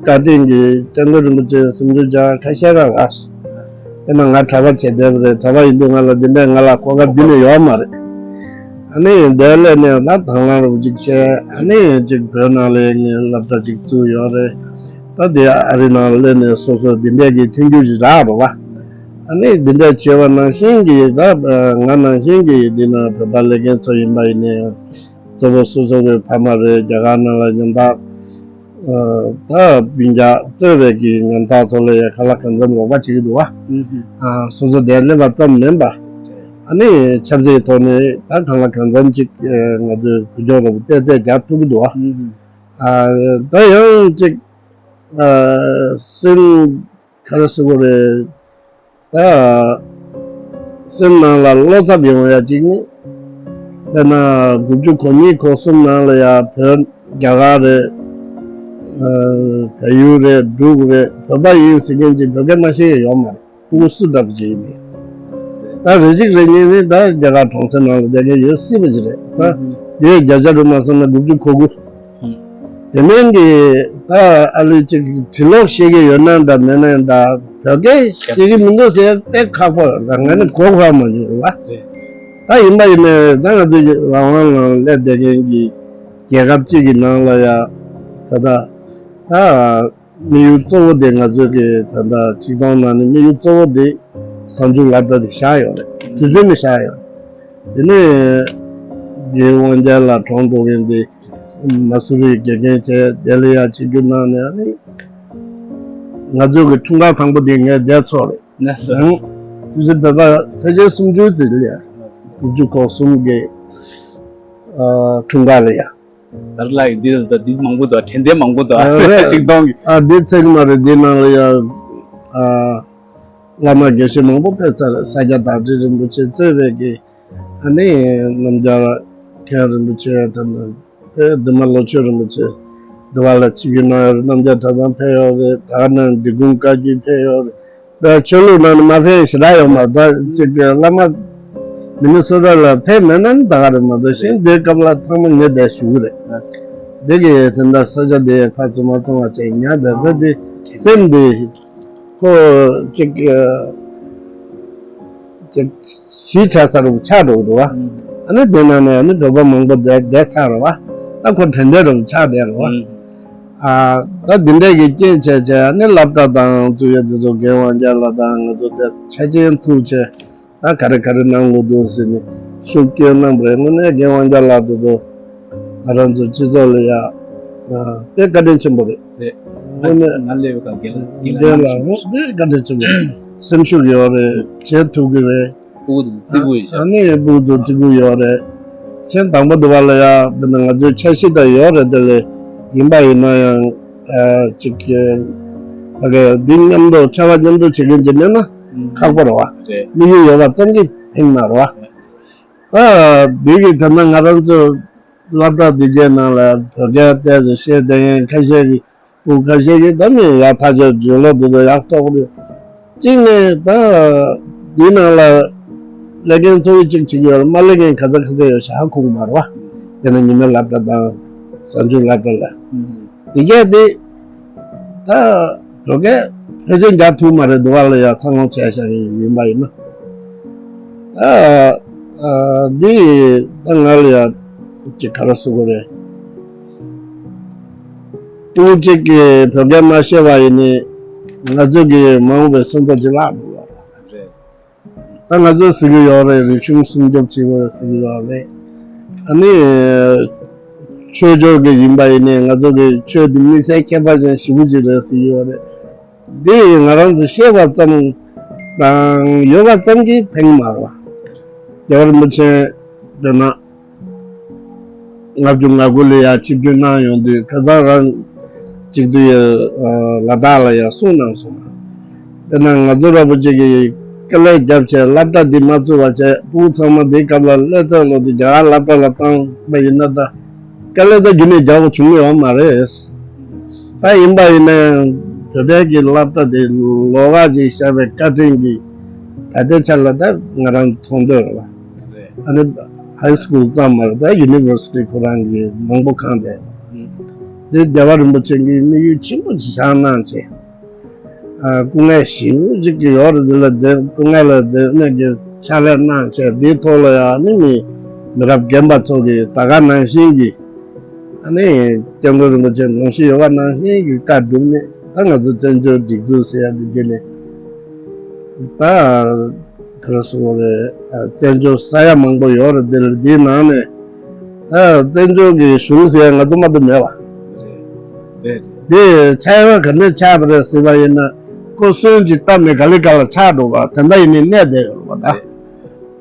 བཀའ་དྲིན་གྱིས་སྐྱབས་མགོན་རིན་པོ་ཆེ་གསུང་ཆོས་རྒྱ་གར་ཁ་ཤས་རང་རག་སོང་། དཔེར་ན་ང་གྲྭ་པ་བྱས་བསྡད་པ་རེད། གྲྭ་པ་ཡིན་དུས་ང་ལ་འདི་འདྲའི་ང་ལ་གོ་སྐབས་འདི་ནས་ཡོད་མ་རེད། ཨ་ནི་འདིར་སླེབས་ནས་ད་དང་བླངས་རོགས་ཅིག་བྱས། ཨ་ནི་ཅིག་བོད་ནང་ལ་ངས་སློབ་གྲྭ་ཅིག་བཙུགས་ཡོད་རེད། ད་དེ་ཨ་རི་ནང་སླེབས་ནས་སོ་སོ་འདི་འདྲས་ཀྱི་མཐུན་འགྱུར་ཅིག་རག་རོགས་པ། ཨ་ནི་འདི་འདྲས་བྱས་པ་ནང་བཞིན་གྱི་ད་ང་ནང་བཞིན་གྱི་འདི་ན་བོད་པ་ལས་མཁན་ཚོ་ཡིན་པ་ཡིན་ནའི་གཙོ་བོ་སོ་སོ་གི་ཕ་མ་རེད། རྒྱ་གར་ནང་ལ་ཉམ་ཐག་ད་སྤུན་ཀྱག་རྩོད་པའི་གི་ཉམ་ཐག་ཚོ་ལ་ཡ་གང་ལ་གང་འཚམ་རོགས་པ་བྱེད་ཀྱི་འདུག་བ། སོ་སོ་དེར་སླེབས་པ་ཙམ་མིན་པ། ཨ་ནི་ཆབ་སྲིད་ཐོག་ནས་ད་གང་ལ་གང་འཚམ་ཅིག་ང་ཚོས་གུ་ཅོག་རོགས་པ་ཏན་ཏན་རྒྱག་ཐུབ་ཀྱི་འདུག་བ། ད་ཡང་ཅིག་སེམས་ག་རེ་ཟེར་དགོས་རེད། ད་སེམས་ནང་ལ་བློ་འཚབ་ཡོང་ཡ་གཅིག་ནི། དཔེར་ན་དགུ་བཅུ་གོ་གཉིས་གོ་གསུམ་ནང་ལ་ཡ་བོད་རྒྱ་གར་རེད། བལ་ཡུལ་རེད། འབྲུག་རེད། བོད་པ་ཡིན་ཟེར་མཁན་གཅིག་བོད་སྐད་མ་ཤེས་ཡ་ཡོད་མ་རེད། ཕྲུ་གུ་སུ་འདྲ་པོ་ཅིག་ཡིན་ནའི། ད་རེ་གཅིག་རེ་གཉིས་ནི་ད་རྒྱ་གར་གྲོང་གསེབ་ནང་ལ་བསྡད་མཁན་ཡོད་སྲིད་པ་ཅིག་རེད། ད་དེ་བརྒྱ་ཆ་རུ་མ་སོང་ན་དགུ་བཅུ་གོ་དགུ། དེ་མིན་གྱི་ད་ཨ་ལི་ཅིག་གྲི་ལོག་ཤེས་ཀྱི་ཡོད་ན་འདྲ་མེད་ན་འདྲ་བོད་སྐད་ཤེས་ཀྱི་མི་འདུག་ཟེར་དཔེ་ཁག་པོ་རེད། ང་ནི་གོ་ཧ་མ་བྱུང་བ། རེད། ད་ཡིན་པ་ཡིན་ནའི་ད་ང་ཚོའི་རང་དབང་ནང་སླེབས་བསྡད་མཁན་གྱི་རྒྱལ་ཁབ་གཅིག་གི་ནང་ལ་ཡ་ད་ལྟ་ད་དམིགས་ཡུལ་གཙོ་བོ་དེ་ང་ཚོའི་གི་ད་ལྟ་སྤྱི་བཏང་ནང་ནས་དམིགས་ཡུལ་གཙོ་བོ་དེ་གཟའ་མཇུག་སློབ་གྲྭ་དེ་བཞག་ཡོད་རེད། དུས་ཚོད་ནས་བཞག་ཡོད་རེད། དེ་ནས་རྒན་དབང་རྒྱལ་ལགས་གྲོངས་འགྲོ་མཁན་དེ་མ་སུ་རི་དགེ་རྒན་བྱས་དེ་ལ་ཡ་ཆིབས་བསྒྱུར་གནང་ནས་ཨ་ནི་ང་ཚོའི་གི་འཁྲུངས་སྐར་དང་པོ་དེ་ངས་བསྡད་ཚོར་རེད། ནས་ཨང་། ཆུ་ཚོད་བོད་པ་ཕལ་ཆེར་སུམ་ཅུ་ཙམ་ལ་ཡ། དགུ་བཅུ་གོ་གསུམ་གི་ཨ་འཁྲུངས་སྐར་ལ་ཡ། ད་ལྟ་ལ་ཡི་འདི་ལ་འདི་མང་པོ་འདུག་དྲན་རྟེན་མང་པོ་འདུག་ཨ་རེད། ཆིག་སྟོང་གི། ཨ་འདི་ཚེག་མ་རེད། འདི་ནང་ལ་ཡ་ཨ་བླ་མ་དགེ་བཤེས་མང་པོ་ཕེབས་ཚར། ས་སྐྱ་བདག་ཁྲི་རིན་པོ་ཆེ་གཙོས་པའི་གི་ཨ་ནི་རྣམ་རྒྱལ་མཁན་རིན་པོ་ཆེ་དང་། ཨེ་འདི་མ་ལོ་ཆོས་རིན་པོ་ཆེ་འདི་བ་ལ་ཆིབས་བསྒྱུར་གནང་ཡོད་རེད། རྣམ་རྒྱལ་གྲྭ་ཚང་ཕེབས་ཡོད་རེད། ད་ག་ནང་འབྲི་གུང་བཀའ་བརྒྱུད་ཕེབས་ཡོད་རེད། ད་ཆོས་ལུགས་ནང་ནས་མ་ཕེབས་ཞེ་དྲག་ཡོད་མ་རེད། ད་ཅིག་བླ་མ་མི་ནི་སོ་ཊ་ལ་ཕེབས་མེད་ན་ནི་ད་ག་རེད་མ་གཏོགས་གཞན་དེའི་སྐབས་ལ་ཚང་མ་ངས་བསྡད་བཞུགས་རེད། འདི་གི་དེ་འདྲ་ས་ཆ་དེ་ཕར་ཚུར་མ་མཐོང་བ་བྱས་ཉག་བསྡད་ད་དེ་སེམས་དེ་ཁོ་ཅིག་ཅིག་གཞིས་ཆགས་ས་རུ་ཆགས་འགྲོ་གི་འདུག་བ། ཨ་ནི་དེ་ནང་ནས་ཨ་ནི་བོད་པ་མང་པོ་བསྡད་བསྡད་ཚར་རེད་བ། ད་ཁོ་དྲན་རྟེན་རུ་ཆགས་བསྡད་རེད་བ། ཨ་ད་འདི་འདྲས་ཀྱི་རྐྱེན་བྱས་བྱས་ཨ་ནི་སློབ་གྲྭ་དང་ཚུགས་ཡ་དེ་ཚོ་རྒན་དབང་རྒྱལ་ལགས་དང་ང་ཚོ་དེ་ཆ་ཅན་ཐུག་བྱས་ད་ག་རེ་ག་རེ་གནང་དགོས་འདུག་ཟེར་ནས་ཤུགས་སྐྱོན་གནང་པ་རེད། དངོས་གནས་རྒན་དབང་རྒྱལ་ལགས་དེ་ཚོ་ང་རང་ཚོ་སྤྱི་ཚོགས་ལ་ཡ་དཔེ་བཀའ་དྲིན་ཆེན་པོ་རེད། རེད། དངོས་གནས་ང་སླེབས་པའི་སྒང་རྒན་ལགས་རྒན་རྒན་ལགས་ལགས་དཔེ་བཀའ་དྲིན་ཆེན་པོ་རེད། སེམས་ཤུགས་ཡོད་རེད། བྱེད་ཐུབ་ཀྱི་རེད། ཕྲུ་གུ་དེ་བརྩི་བཀུར་ཡོད་ཤག་ཨ་ནི་ཕྲུ་གུ་ཚོ་བརྩི་བཀུར་ཡོད་རེད། ཁྱེད་དང་པོ་འདི་བ་ལ་ཡ་འདི་ནི་ང་ཚོའི་འཆར་གཞི་དང་ཡོད་རེད། དེ་ལས་ཡིན་པ་ཡིན་ན་ཡང་ཨ་ཅིག་ཨ་ག་འདི་མཉམ་དུ་ཆར་པ་མཉམ་དུ་བྱེད་མཁན་ཅིག་མེད་ན་ཁག་པོ་རེད་བ། རེད། དམིགས་ཡུལ་ཡོད་པ་ཙམ་གྱིས་ཕན་མ་རེད་བ། ཨ་འདི་གི་ད་ལྟ་ང་རང་ཚོ་སློབ་གྲྭ་འདི་གའི་ནང་ལ་བོད་སྐད་ཏོག་ཙམ་བཤད་བསྡད་མཁན་ཁ་ཤས་ཀྱིས་སྤུ་གུ་ཁ་ཤས་ཀྱིས་ད་ནི་ཡག་ཐག་ཆོད་བརྗོད་ལོ་འདི་ཚོ་ཡག་ཐོག་རེད། གཅིག་ནས་ད་འདི་ནང་ལ་སླེབས་མཁན་ཚོ་གཅིག་བྱེད་ཀྱི་ཡོད་རེད། མ་སླེབས་མཁན་ག་ཚ་ག་ཚ་ཡོད་ཤག་ཧ་གོ་གི་མ་རེད་བ། དེ་ནས་ཉི་མའི་སློབ་གྲྭ་དང་གཟའ་མཇུག་སློབ་གྲྭ་ལ། འདི་གས་དེ་ད་བོད་སྐད་ཕལ་ཆེར་རྒྱག་ཐུབ་མ་རེད། འདི་བ་ལ་ཡ་འཚར་ལོངས་བྱས་བཞག་ཡིན་པ་ཡིན་ན། ད་ཨ་འདི་ད་ང་ལ་ཡ་ཅིག་ག་རེ་ཟེར་དགོས་རེད། ཕྲུ་གུ་གཅིག་གིས་བོད་སྐད་མ་ཤེས་པ་ཡིན་ནའི་ང་ཚོ་གི་མ་འོངས་པའི་སོན་རྩ་ཅིག་བརླག་འགྲོ་བ་རེད། ད་ང་ཚོས་ཟེར་གྱི་ཡོད་རེད། རིག་གཞུང་སྲུང་སྐྱོབ་བྱེད་དགོས་ཟེར་གྱི་ཡོད་རེད། ཨ་ནི་ཆོས་ཕྱོགས་ཀྱི་ཡིན་པ་ཡིན་ནའི་ང་ཚོ་གི་ཆོས་འདི་དམིགས་བསལ་ཁྱད་པར་ཅན་ཞེ་པོ་ཅིག་རེད་ཟེར་གྱི་ཡོད་རེད། འདི་ང་རང་ཚོ་ཤེས་པ་ཙམ་དང་ཡོད་པ་ཙམ་གྱིས་ཕན་གྱི་མ་རེད་བ། རྒྱལ་བ་རིན་པོ་ཆེ་དཔེར་ན་ལྔ་བཅུ་ང་དགུ་ལ་ཡ་ཆིབས་བསྒྱུར་གནང་ཡོང་དུས་ཁ་སང་རང་གཅིག་སྡུད་ཡ་ལ་དྭགས་ལ་ཡ་གསུངས་གནང་སོང་། དཔེར་ན་ང་ཚོ་འདྲ་པོ་ཅིག་གིས་དཀའ་ལས་བརྒྱབ་བྱས་སློབ་གྲྭ་འདི་མ་བཙུགས་པ་བྱས་ཕྲུ་གུ་ཚང་མ་འདིའི་སྐབས་ལ་སླེབས་ཚར་ལོ་དེ་རྒྱ་གར་སློབ་གྲྭ་ལ་བཏང་པ་ཡིན་ན་ད། དཀའ་ལས་ད་རྒྱུན་ནས་རྒྱག་དགོས་བྱུང་ཡོད་མ་རེད། ད་ཡིན་པ་ཡིན་ན་ཡང་བོད་པའི་གི་སློབ་གྲྭ་དེ་ལོགས་ཀ་ཅིག་བཞག་པའི་བཀའ་དྲིན་གྱིས་ད་ལྟའི་ཆ་ལ་ད་ང་རང་མཐོང་འདོད་རེད་བ། ཨ་ནི་ཧའི་སི་ཀུལ་ཙམ་མ་རེད། ད་ཡུ་ནི་ཝར་སི་ཊི་ཁོ་རང་གི་མང་པོ་གང་བསྡད། འདི་རྒྱལ་བ་རིན་པོ་ཆེ་གི་དམིགས་ཡུལ་ཆེན་པོ་ཅིག་བཞག་གནང་བྱས། ཨ་སྐུ་ངལ་ཞེ་པོ་ཅིག་གི་ཡོད་རེད། འདི་ལ་འདི་སྐུ་ངལ་ལ་འདི་ནས་ཀྱི་ཕྱག་ལས་གནང་བྱས་འདིའི་ཐོག་ལ་ཡང་ནི་མི་མི་རབས་རྒན་པ་ཚོ་གིས་ད་ག་ནང་བཞིན་གྱི་ཨ་ནི་སྐྱབས་མགོན་རིན་པོ་ཆེ་དགོངས་གཞི་ཡོད་པ་ནང་བཞིན་གྱི་བཀའ་སྒྲུབ་ནས་ད་ང་ཚོ་བཙན་བྱོལ་སྒྲིག་འཛུགས་ཟེར་ཡ་འདི་བརྒྱུད་ནས་ད་ག་རེ་ཟེར་དགོས་རེད། བཙན་བྱོལ་ས་ཡ་མང་པོ་ཡོད་རེད། འདི་ལ་འདིའི་ནང་ནས་ད་བཙན་བྱོལ་གྱི་གཞུང་ཟེར་ཡ་ང་ཚོ་མ་གཏོགས་མེད་པ། རེད་རེད། འདི་ཆགས་ཡ་ག་འདྲ་ཆགས་པ་རེད་ཟེར་བ་ཡིན་ན་ཁོ་སོན་གྱི་གཏམ་ནས་ག་ལེ་ག་ལ་ཆགས་འགྲོ་བ་དེ་འདྲ་ཡིན་ནའི་གནས་བསྡད་ཡོད་རེད་བ། ད་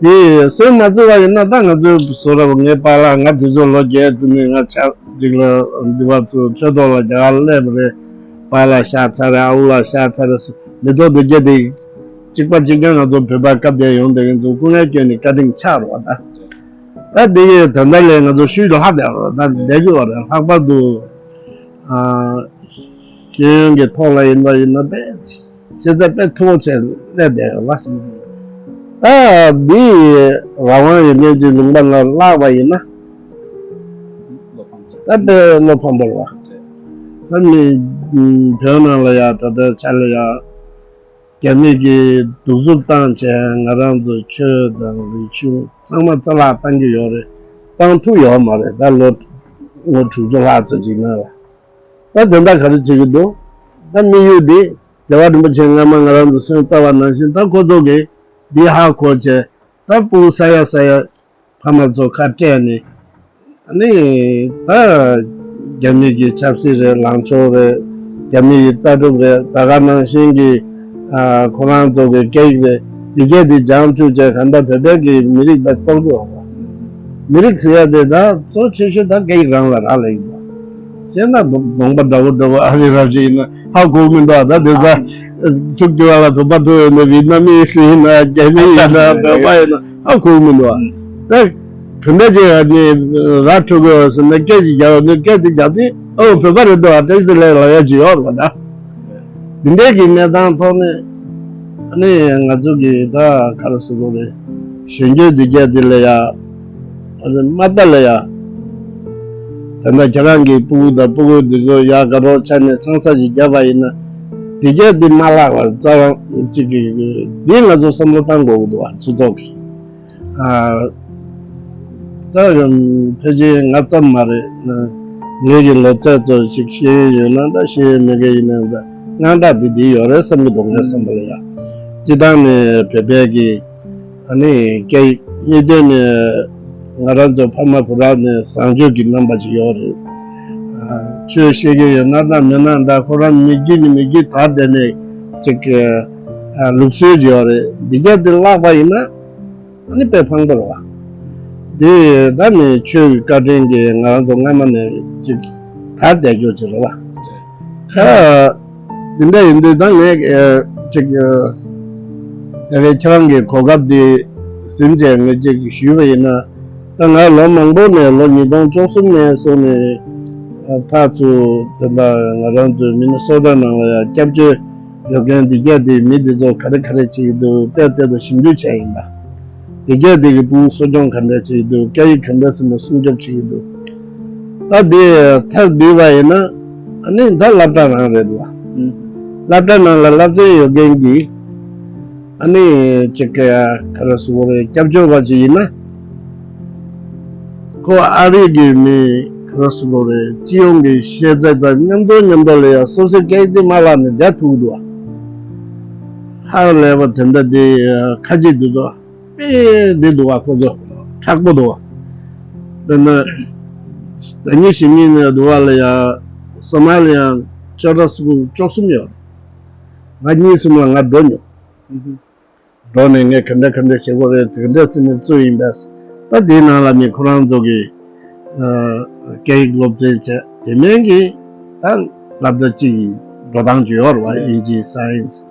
འདི་སོན་མ་བཙུགས་པ་ཡིན་ན་ད་ང་ཚོའི་བཟོ་འདྲ་བོ་ངའི་པཱ་ལགས་ང་དུས་ཚོད་ལོ་བརྒྱད་ཙམ་ནས་ང་ཆ་གཅིག་ལ་འདི་བ་ཚོ་ཆོས་ཐོག་ལ་རྒྱ་གར་སླེབས་པ་རེད། པཱ་ལགས་གཤགས་ཚར་རེད། ཨ་ཁུ་ལགས་གཤགས་ཚར་རེད། མི་ཐོག་འདི་བརྒྱད་དེ་གཅིག་པ་གཅིག་རྐྱང་ང་ཚོ་བོད་པ་སྐབས་དེར་ཡོང་བསྡད་མཁན་ཚོ་སྐུ་ངལ་བསྐྱོན་ནས་བཀའ་དྲིན་ཆགས་རེད་བ། ད་ད་འདི་གི་དོན་དག་ལས་ང་ཚོ་ཤུལ་དུ་ལྷག་བསྡད་རོགས། ད་བསྡད་དགོས་པ་རེད། ལྷག་པར་དུ་ཨ་ཤེས་ཡོན་གྱི་ཐོག་ལ་ཡིན་པ་ཡིན་ན་དཔེ་ཤེས་ཚད་དཔེ་མཐོ་བོ་བྱས་སླེབས་བསྡད་ཡོད་པ། ད་འདི་རང་དབང་ཡོད་མཁན་གྱི་ལུང་པ་ལ་བརླག་པ་ཡིན་ན་ད་དཔེ་བློ་ཕམ་པོ་རེད་བ། ད་མི་བོད་ནང་ལ་ཡ་ད་ལྟའི་ཆ་ལ་ཡ། རྒྱ་མི་གིས་གདུག་རྩུབ་བཏང་བྱས་ང་རང་ཚོ་ཆོས་དང་རིག་གཞུང་ཚང་མ་རྩ་བརླག་བཏང་གི་ཡོད་རེད། བཏང་ཐུབ་ཡོད་མ་རེད། ད་ལོ་ངོ་དྲུག་ཅུ་ལྷག་ཙམ་ཅིག་ནང་ལ། ད་དེ་འདྲ་ག་རེ་བྱེད་ཀྱི་འདུག་ད་དམིགས་ཡུལ་འདི་རྒྱལ་བ་རིན་པོ་ཆེ་སྔ་མ་ང་རང་ཚོ་སོན་བཏབ་པ་ནང་བཞིན་ད་ཁོ་ཚོ་གིས་འདི་ཧ་གོ་བྱས། ད་སྤུ་གུ་ས་ཡ་ས་ཡ་ཕ་མ་ཚོ་ཁ་སྤྲད་ནས། ཨ་ནི་ད་རྒྱ་མི་གི་ཆབ་སྲིད་རེད། ལངས་ཕྱོགས་རེད། རྒྱ་མི་ཡི་ལྟ་གྲུབ་རེད། ད་ག་ནང་བཞིན་གྱི་ཨ་ཁོ་རང་ཚོ་གི་སྐད་ཡིག་རེད། འདི་སྐད་འདི་སྦྱང་བཅུག་བྱས་གང་ལྟར་བོད་པའི་གི་མི་རིགས་ད་གཏོར་དགོས་པ། མི་རིགས་ཟེར་ཡ་དེ་ད་གཙོ་ཆེ་ཤོས་ད་སྐད་ཡིག་རང་ལ་རག་ལས་ཡིན་པ། བཤད་ན་གདོང་པ་འདྲ་བོ་འདྲ་བོ་ཨ་རི་རབ་ཅིག་ཡིན་ན་ཧ་གོ་གི་མི་འདུག་ཨ་ད་དེ་ས་ཐུག་རྒྱུ་བ་ལ་བོད་པ་ཐུག་ཡོད་ན་ཝི་ཏི་ནམ་མི་ཡིན་ན་རྒྱ་མི་ཡིན་ན་བོད་པ་ཡིན་ན་ཧ་གོ་གི་མི་འདུག་ཨ། ད་བོད་པ་ཅིག་ནི་ར་འཕྲོད་དགོས་བ་ཟེར་ན་སྐད་ཅིག་རྒྱག་ཡོང་དུས་སྐད་དེ་རྒྱག་དུས་ཨོ་བོད་པ་རེད་འདུག་ཨ། དེ་དེ་ལས་ལབ་ཡ་ཅིག་ཡོད་རེད་པ་ད། འདི་འདྲའི་གི་གནས་སྟངས་ཐོག་ནས་ཨ་ནི་ང་ཚོ་གི་ད་ག་རེ་ཟེར་དགོས་རེད། གཞོན་སྐྱེས་འདི་གས་འདི་ལ་ཡ་ཨ་ནི་མ་ལྟ་ལ་ཡ། ད་ལྟ་ཁྱེད་རང་གི་སྤུ་གུ་དང་སྤུ་གུ་འདི་ཚོ་ཡ་དགའ་རོགས་ཆ་ནས་ཚང་ས་ཞིག་བརྒྱབ་པ་ཡིན་ན། འདི་གས་འདི་མ་བརླག་པར་རྩ་བ་གཅིག་གི་འདི་ང་ཚོ་བསམ་བློ་བཏང་དགོས་ཀྱི་འདུག་བ། སྤྱི་ཚོགས་ཀྱི་ཨ་ད་ཕལ་ཆེར་ང་ཙམ་མ་རེད། ངེད་ཀྱི་ལོ་ཚད་ཚོ་ཞིག་ཤེས་ཡོན་ཡོད་ན་འདྲ། ཤེས་ཡོན་མེད་མཁན་ཡིན་ན་འདྲ། དངངས་སྐྲག་འདི་འདི་ཡོད་རེད་བསམ་གྱི་འདུག་ངའི་བསམ་པ་ལ་ཡ། སྤྱི་བཏང་ནས་བོད་པའི་གི་ཨ་ནི་སྐད་ཡིག་གཉིས་དོན་ནས་ང་རང་ཚོ་ཕ་མ་བུ་རབས་ནས་བཟང་སྤྱོད་ཀྱི་རྣམ་པ་ཅིག་ཡོད་རེད། ཆོས་བཤད་ཀྱི་ཡོད་ན་འདྲ་མེད་ན་འདྲ། ཁོ་རང་མི་རྒྱུད་ནས་མི་རྒྱུད་དར་བསྡད་ནས་ཅིག་ལུགས་སྲོལ་ཅིག་ཡོད་རེད། འདི་གས་འདི་བརླག་པ་ཡིན་ན། ཨ་ནི་དཔེ་ཕངས་པོ་རེད་བ། འདི་ད་ནི་ཆོས་ཀྱི་བཀའ་དྲིན་གྱིས་ང་རང་ཚོ་སྔ་མ་ནས་ཅིག་ད་བསྡད་རྒྱུ་ཅིག་རེད་བ། ད་འདི་འདྲ་ཡིན་དུས་ད་ངས་ཅིག་དེ་རིང་ཁྱེད་རང་གི་གོ་སྐབས་འདི་ཟིན་བྱས་ངས་ཅིག་ཞུས་པ་ཡིན་ན། ད་ང་ལོ་མང་པོ་ནས་ལོ་ཉིས་སྟོང་བཅུ་གསུམ་ནས་བཟུང་ནས་ཕར་ཚུར་དེ་འདྲ་ང་རང་ཚོའི་མི་ནི་སོ་ཊ་ནང་ལ་ཡང་སྐྱབས་བཅོལ་ཡོད་མཁན་འདི་གས་འདི་མི་འདི་ཚོ་ག་རེ་ག་རེ་བྱེད་ཀྱི་འདུག་བལྟས་བལྟས་དང་ཞིབ་འཇུག་བྱས་ཡིན་པ། འདི་གས་འདི་གི་སྤུ་གུ་གསོ་སྐྱོང་ག་འདྲ་བྱེད་ཀྱི་འདུག་སྐད་ཡིག་ག་འདྲ་ཟེར་ནས་སྲུང་སྐྱོབ་བྱེད་ཀྱི་འདུག་ད་འདི་མཐར་བསྡུས་པ་ཡིན་ན་ཨ་ནི་ད་སློབ་གྲྭ་རང་རེད་འདུག་བ། སློབ་གྲྭ་ནང་ལ་སློབ་ཚན་ཡོད་མཁན་གྱི་ཨ་ནི་ཅིག་ག་རེ་ཟེར་དགོས་རེད། སྐྱབས་བཅོལ་བ་ཅིག་ཡིན་ན། ཁོ་ཨ་རི་གི་མི་ག་རེ་ཟེར་དགོས་རེད། སྤྱི་ཡོངས་ཀྱི་ཤེས་ཚད་དང་མཉམ་དུ་མཉམ་དུ་ལ་ཡང་སོ་སོའི་སྐད་ཡིག་དེ་མ་བརླག་ནས་བསྡད་ཐུབ་ཀྱི་འདུག་བ། ཧ་ལས་པ་དེ་འདྲ་དེ་ཁ་ཅིག་འདུག་དོ། དཔེ་བདེ་འདུག་བ། ཁོ་ཚོ་མཁྲེགས་པོ་འདུག་བ། དཔེར་ན་ཟླ་ཉིན་བཞི་ཉིན་ནས་འདུག་བ་ལ་ཡང་ས་མ་ལ་ཡང་ཅོ་ཊ་སི་ཀུལ་བཅུ་གསུམ་ཡོད། ང་གཉིས་གསུམ་ལ་ང་འགྲོ་མྱོང་། འགྲོ་ནས་ངས་ག་འདྲ་ག་འདྲ་བྱེད་དགོས་རེད། ག་འདྲ་ཟེར་ནས་བཙུགས་ཡིན་པས། ད་དེའི་ནང་ལ་མི་ཁོ་རང་ཚོ་གིས་ཨ་སྐད་ཡིག་སློབ་ཚན་བྱས། དེ་མིན་གྱི་ད་སློབ་གྲྭ་གཅིག་གི་འགྲོ་སྟངས་ཅིག་ཡོད་རེད་བ། དབྱིན་ཇི་སའེན་སི།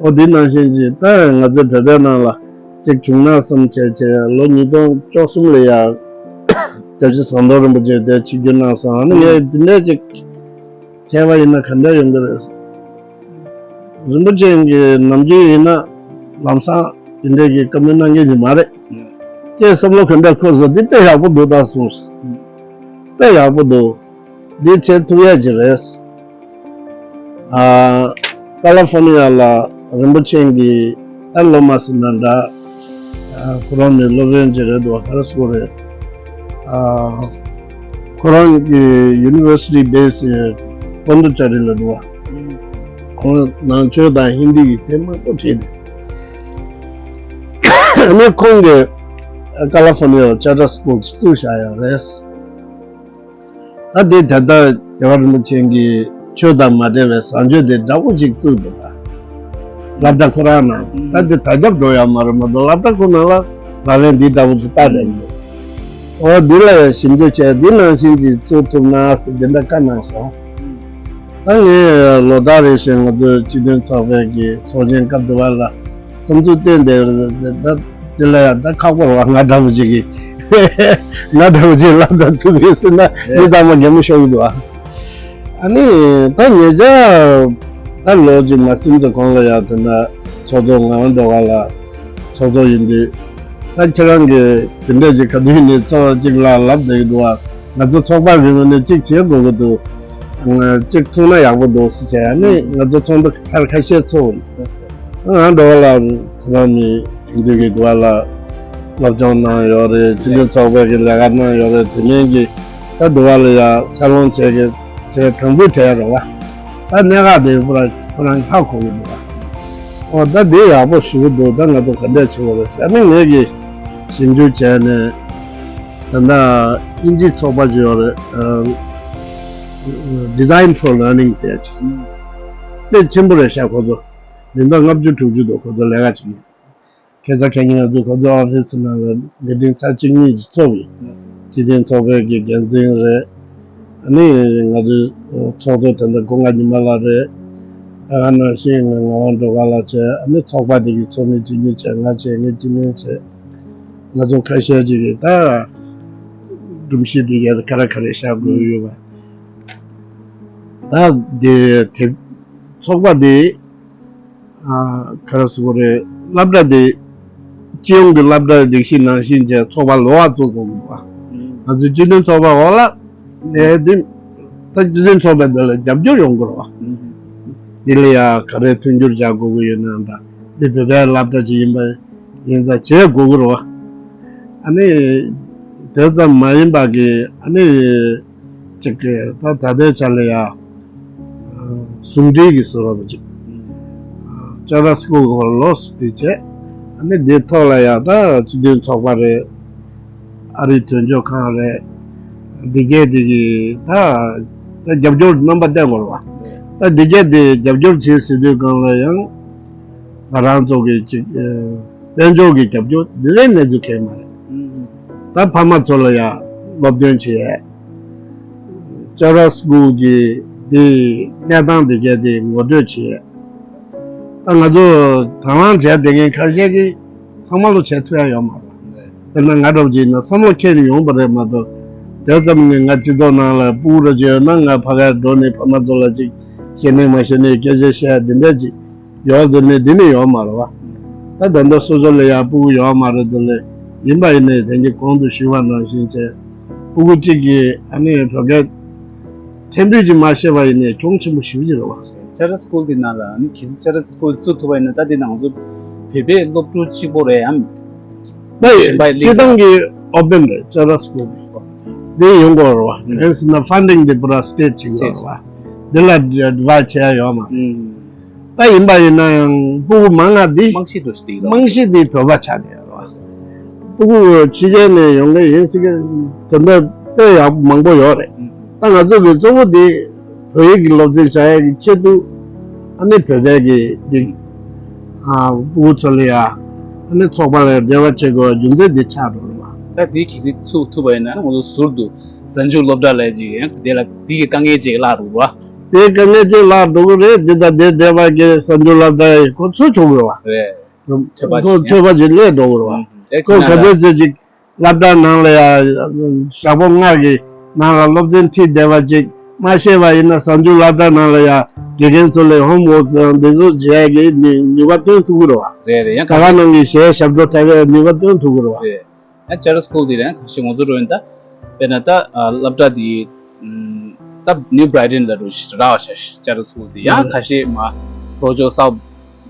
ཨོ་དེ་ནང་བཞིན་གྱི་ད་ང་ཚོའི་བོད་པའི་ནང་ལ་གཅིག་བྱུང་ན་བསམ་བྱས་བྱས། ལོ་ཉིས་སྟོང་བཅུ་གསུམ་ལ་ཡང་སྐྱབས་རྗེ་ཟམ་གདོང་རིན་པོ་ཆེ་དེ་ཆིབས་བསྒྱུར་གནང་སོང་། ཨ་ནི་ངས་འདི་འདྲས་ཅིག་བྱས་པ་ཡིན་ན་ག་འདྲ་ཡོང་གི་རེད། རིན་པོ་ཆེ་གི་ནམ་རྒྱུན་ཡིན་ན་ལམ་སང་དེ་འདྲའི་གི་བཀའ་མོལ་གནང་མཁན་ཞིག་མ་རེད། ཁྱེད་བསམ་བློ་ག་འདྲ་འཁོར་སོང་། འདི་དཔེ་ཡག་པོ་འདུག་ད་གསུངས། དཔེ་ཡག་པོ་འདུག་འདི་བྱེད་ཐུབ་ཡ་ཅིག་རེད། ཨ་ཀ་ལ་ཧྥོ་ནི་ཡ་ལ་རིན་པོ་ཆེ་གི་ད་སློབ་མ་ཟེར་ན་འདྲ། ཨ་ཁོ་རང་ནི་སློབ་དཔོན་ཅིག་རེད་འདུག་བ། ག་རེ་ཟེར་དགོས་རེད། ཨ་ཁོ་རང་གི་ཡུ་ནི་ཝར་སི་ཊི་བེ་སི་པོན་ཌུ་ཅེ་རི་ལ་འདུག་བ། ཁོང་ནང་ཆོས་དང་ཧིན་དི་གི་དེབ་མང་པོ་བྲིས་ཏེ། ཨ་ནི་ཁོང་གིས་ཀ་ལ་ཧྥོ་ནི་ཡ་ལ་ཅར་ཊར་སི་ཀུལ་བཙུགས་བཞག་ཡ་རེད། ད་དེ་ད་ལྟ་རྒྱལ་བ་རིན་པོ་ཆེ་གིས་ཆོས་དང་མ་འབྲེལ་བའི་བཟང་སྤྱོད་དེ་འདྲ་པོ་ཅིག་བཙུགས་འདུག་ད། སློབ་གྲྭ་ཁོ་རང་ནང་ད་དེ་དར་ཁྱབ་འགྲོ་ཡ་མ་རེད་མ་གཏོགས། སློབ་གྲྭ་ཁོ་ནང་ལ་ལག་ལེན་འདི་འདྲ་པོ་ཅིག་བཏགས་བསྡད་ཀྱི་འདུག་ཨོ་འདི་ལ་ཡང་ཞིབ་འཇུག་བྱས། འདི་ནང་བཞིན་ཅིག་བཙུགས་ཐུབ་ན་ཟེར་འདི་འདྲ་བཀའ་གནང་སོང་། ད་ངས་ལོ་ལྟར་རེ་བཞིན་ང་ཚོའི་སྤྱི་མཐུན་ཚོགས་པའི་གི་ཚོགས་ཆེན་སྐབས་དུ་བ་ལ་བསམ་ཚུལ་བཏོན་ཏེ། ད་དེ་ལ་ཡང་ད་ཁག་པོ་རེད་བ། ང་འདྲ་པོ་ཅིག་གིས་ང་འདྲ་པོ་ཅིག་སློབ་གྲྭ་བཙུགས་ཡོད་ཟེར་ན་མི་ཚང་མ་གད་མོ་ཤོར་གི་འདུག་ཨ། ཨ་ནི་ད་ཉེ་ཆར་ད་ལོ་གཅིག་མ་ཟིན་ཙམ་གོང་ལ་ཡང་དེ་འདྲ་ཚོགས་གཙོ་ངག་དབང་སྒྲོལ་དཀར་ལགས་ཚོགས་གཙོ་ཡིན་དུས། ད་ཁྱེད་རང་གིས་དེ་འདྲ་ཅིག་ག་དུས་ནས་ཚོགས་གཅིག་ལ་ལབ་བསྡད་ཀྱི་འདུག་བ། ང་ཚོ་ཚོགས་པ་རེ་རེ་ནས་གཅིག་བྱེད་དགོས་ཀྱི་འདུག་ང་གཅིག་ཐུག་ན་ཡག་པོ་འདུག་ཟེར་བྱས། ཨ་ནི་ང་ཚོ་ཚོགས་འདུ་ཚར་ཁ་ཤས་ཚོགས། ང་འགྲོ་བ་ལ་ཁོ་རང་མི་དེང་དུས་ཀྱི་འདུལ་བ་ལ་སློབ་སྦྱོང་གནང་ཡོད་རེད། སྤྱི་མཐུན་ཚོགས་པའི་གི་ལས་ཀ་གནང་ཡོད་རེད། དེ་མིན་གྱི་ད་འདུལ་བ་ལ་ཡ་འཚར་ལོངས་བྱས་གི་བྱས་དང་པོའི་གྲས་རེད་བ། ད་གནད་འགག་དེ་པུ་ར་ཁོ་རང་ཧ་གོ་གི་འདུག་བ། ཨོ་ད་དེ་ཡག་པོ་ཞེ་པོ་འདུག་ད་ང་ཚོ་ག་འདྲས་བྱེད་དགོས་རེད་ཟེར་ནས་ངས་གི་ཞིབ་འཇུག་བྱས་ནས། ད་ལྟ་དབྱིན་ཇིའི་ཚོགས་པ་ཅིག་ཡོད་རེད། ཨ། Design for Learning ཟེར་ཡ་ཅིག་དཔེ་ཆེན་པོ་རེད་ཤག་ཁོ་ཚོ། མི་འདང་ལྔ་བཅུ་དྲུག་ཅུ་འདུག་ཁོ་ཚོ་ལས་ཀ་བྱེད་མཁན། ཁ་སང་ཁ་ཉིན་ང་ཚོ་ཁོ་ཚོ་ཨོ་ཕི་སི་ནང་ལ་མི་ཊིང་ཚར་གཅིག་གཉིས་ཅིག་ཚོགས་ཡིན། སྤྱི་མཐུན་ཚོགས་པའི་གི་འགན་འཛིན་རེད། ཨ་ནི་ང་ཚོའི་ཚོགས་གཙོ་ད་ལྟ་སྐུ་ངོ་ཉི་མ་ལགས་རེད། ད་ག་ནང་བཞིན་ང་ངག་དབང་སྒྲོལ་དཀར་ལགས་བྱས། ཨ་ནི་ཚོགས་པ་དེ་གི་ཚོགས་མི་གཅིག་གཉིས་བྱས། ང་བྱས། ངའི་སྤྱི་མོས་བྱས། ང་ཚོ་ཁ་ཤས་ཅིག་གིས་ད་སྒྲོམ་གཞི་དེ་གས་ག་རེ་ག་རེ་བཞག་དགོས་ཡོད་པ། ད་དེ་དེ་ཚོགས་པ་དེ་ཨ་ག་རེ་ཟེར་དགོས་རེད། སློབ་གྲྭ་དེ་སྤྱི་ཡོངས་ཀྱི་སློབ་གྲྭའི་སྒྲིག་གཞི་ནང་བཞིན་བྱས་ཚོགས་པ་ལོགས་ཀ་བཙུགས་དགོས་ཀྱི་འདུག་བ། ང་ཚོའི་སྤྱི་མཐུན་ཚོགས་པ་འོག་ལ་ལས་དེ་ད་སྤྱི་མཐུན་ཚོགས་པའི་འདི་ལ་རྒྱབ་སྐྱོར་ཡོང་དགོས་རེད་བ། འདི་ལ་ཡ་ག་རེ་མཐུན་འགྱུར་བྱ་དགོས་ཀྱི་ཡོད་ན་འདྲ། འདི་བོད་པའི་སློབ་གྲྭ་ཅིག་ཡིན་པ་ཡིན་ཙང་བྱེད་དགོས་ཀྱི་རེད་བ། ཨ་ནི་དེ་ཙམ་མ་ཡིན་པ་གི་ཨ་ནི་ཅིག་གི་ད་ད་ལྟའི་ཆ་ལ་ཡ་ཟུང་འབྲེལ་གྱི་བཟོ་འདྲ་པོ་ཅིག་ཅ་ར་སི་ཀུལ་གོ་ལོགས་སུ་བྱས། ཨ་ནི་འདིའི་ཐོག་ལ་ཡ་ད་སྤྱི་མཐུན་ཚོགས་པ་རེད། ཨ་རིའི་དོན་གཅོད་ཁང་རེད། འདི་གས་འདི་གི་ད་ད་རྒྱབ་སྐྱོར་རྣམ་པ་བསྟན་དགོས་རེད་བ། ད་འདི་གས་འདི་རྒྱབ་སྐྱོར་བྱེད་ཟེར་དུས་སྒང་ལ་ཡང་ང་རང་ཚོ་གི་ཅིག་ཨ་དཔལ་འབྱོར་གྱི་རྒྱབ་སྐྱོར་འདི་ལས་གནས་ཚུལ་གང་ཡང་མ་རེད། ད་ཕ་མ་ཚོ་ལ་ཡང་སློབ་སྟོན་བྱེད་ཡས། ཅ་ར་སི་ཀུལ་གྱི་འདི་གནས་སྟངས་འདི་གས་འདི་ངོ་སྤྲོད་བྱེད་ཡས། ད་ང་ཚོ་དང་བླངས་བྱས་བསྡད་མཁན་ཁ་ཤས་ཀྱིས་ཚང་མ་ལོ་བྱས་ཐུབ་ཡ་ཡོད་མ་རེད། དཔེར་ན་ང་འདྲ་པོ་ཅིག་ཡིན་ན་བསམ་བློ་འཁྱེར་ནས་ཡོང་བ་རེད་མ་གཏོགས། དེ་ཙམ་ནས་ང་སྤྱི་ཚོགས་ནང་ལ་ཕྲུ་གུ་འདྲ་ཅིག་ཡོད་ན་ང་ཕ་གར་འགྲོ་ནས་ཕ་མ་ཚོ་ལ་ཅིག་ཤེས་ནས་མ་ཤེས་ནས་སྐད་ཆ་བཤད་ཡ་འདི་འདྲ་ཅིག་ཡོད་དེ་ནས་འདི་ནས་ཡོད་མ་རེད་བ། ད་ད་ལྟ་སོ་སོ་ལ་ཡ་ཕྲུ་གུ་ཡོད་མ་རེད་དེ་ལས་ཡིན་པ་ཡིན་ནའི་དེང་གི་གོང་དུ་ཞུས་པ་ནང་བཞིན་བྱས། ཕྲུ་གུ་གཅིག་གིས་ཨ་ནི་བོད་སྐད་ཕྲན་བུ་ཅིག་མ་ཤེས་པ་ཡིན་ནའི་གྱོང་ཆེན་པོ་ཞེ་པོ་ཅིག་རེད་བ། ཅ་ར་སི་ཀུལ་དེ་ནང་ལ་ཨ་ནི་གལ་སྲིད་ཅ་ར་སི་ཀུལ་བཙུགས་ཐུབ་པ་ཡིན་ན་ད་དེ་ནང་ཚོ་བོད་པའི་སློབ་ཕྲུག་གཅིག་པོ་རེད་ཨམ། ད་ཡིན་སྤྱིར་བཏང་གི་ཨོ་པན་རེད་ཅ་ར་སི་ཀུལ་དེ། དེ་ཡོང་དགོས་རེད་བ། གང་ཡིན་ཟེར་ན་ཕན་ཌིང་དེ་པུ་ར་སི་ཊེཊ་བྱེད་དགོས་རེད་བ། འདི་ལ་ཌི་ཝའིཌ་བྱེད་ཡ་ཡོད་མ་རེད། ད་ཡིན་པ་ཡིན་ན་ཡང་ཕྲུ་གུ་མང་ང་འདི་རྨང་གཞི་འདྲ་ཞིག་དེ་རྨང་གཞི་འདི་བོད་པ་ཆགས་བསྡད་ཡོད་རེད་བ། ཕྲུ་གུ་ཕྱི་རྒྱལ་ནས་ཡོང་གི་ཡིན་ཟེར་གི་དེ་འདྲ་དཔེ་ཡག་པོ་མང་པོ་ཡོད་རེད། ད་ང་ཚོ་གི་གཙོ་བོ་འདི་བོད་ཡིག་གི་སློབ་ཚན་བྱ་ཡག་གི་ཆེད་དུ་ཨ་ནི་བོད་པའི་གི་འདི་ཕྲུ་གུ་ཚོ་ལ་ཡ་ཨ་ནི་ཚོགས་པ་ལ་འབྲེལ་བ་བྱེད་དགོས་པ་རྒྱུ་མཚན་འདི་ཆགས་འགྲོ་རེད་བ། ད་འདི་གལ་སྲིད་ཚུགས་ཐུབ་པ་ཡིན་ན་ང་ཚོ་ཟུར་དུ་གཟའ་མཇུག་སློབ་གྲྭ་ལ་ཅིག་ཡང་དེ་ལ་འདི་གི་དཀའ་ངལ་ཅིག་ལྷག་འགྲོ་གི་རེད་བ། དེ་དཀའ་ངལ་ཅིག་ལྷག་འགྲོ་གི་རེད། འདི་དང་དེ་བསྡད་པ་གི་གཟའ་མཇུག་སློབ་གྲྭ་ཡི་ཁོ་ཚུགས་ཆོག་གི་རེད་བ། རེད། ཐོས་པ་ཁོ་ཞིག་ཐོས་པ་ཞིག་སླེབས་འགྲོ་གི་རེད་བ། ཨེ་ཁོ་ཁོ་ག་ན་ཚོད་ཚོད་ཅིག་སློབ་གྲྭ་ནང་ལ་ཡ་ཞག་པོ་ལྔ་གི་ནང་ལ་སློབ་ཚན་ཁྲིད་བསྡད་པ་ཅིག་མ་ཤེས་པ་ཡིན་ན་གཟའ་མཇུག་སློབ་གྲྭ་ནང་ལ་ཡ་དགེ་རྒན་ཚོ་ལས་ཧོམ་ཝོག་དང་འདི་ཚོ་བྱེད་ཡ་གི་ནུས་ནུས་པ་བཏོན་ཐུབ་ཀྱི་རེད་བ། རེད་རེད། ཡང་ག་ག་ནང་གི་གཞས་ཞབས་བྲོ་འཁྲབ་པའི་ནུས་པ་བཏོན་ཐུབ་ཀྱི་རེད་བ། རེད། ཡང་ཅ་ར་སི་ཀུལ་དེ་ལ་ཡང་ག་ཤེད་ངོ་ཚོ་འགྲོ་ཡིན་ད། དཔེར་ན་ད་ཨ་སློབ་གྲྭ་དེ་ཨམ་ད་ནིའུ་བྷི་རའི་ཊོན་ལ་འགྲོ་ཞིག་རག་བྱ་ཅ་ར་སི་ཀུལ་དེ་ཡང་ཁ་ཤས་མ་ལྷོ་ཕྱོགས་སའུ་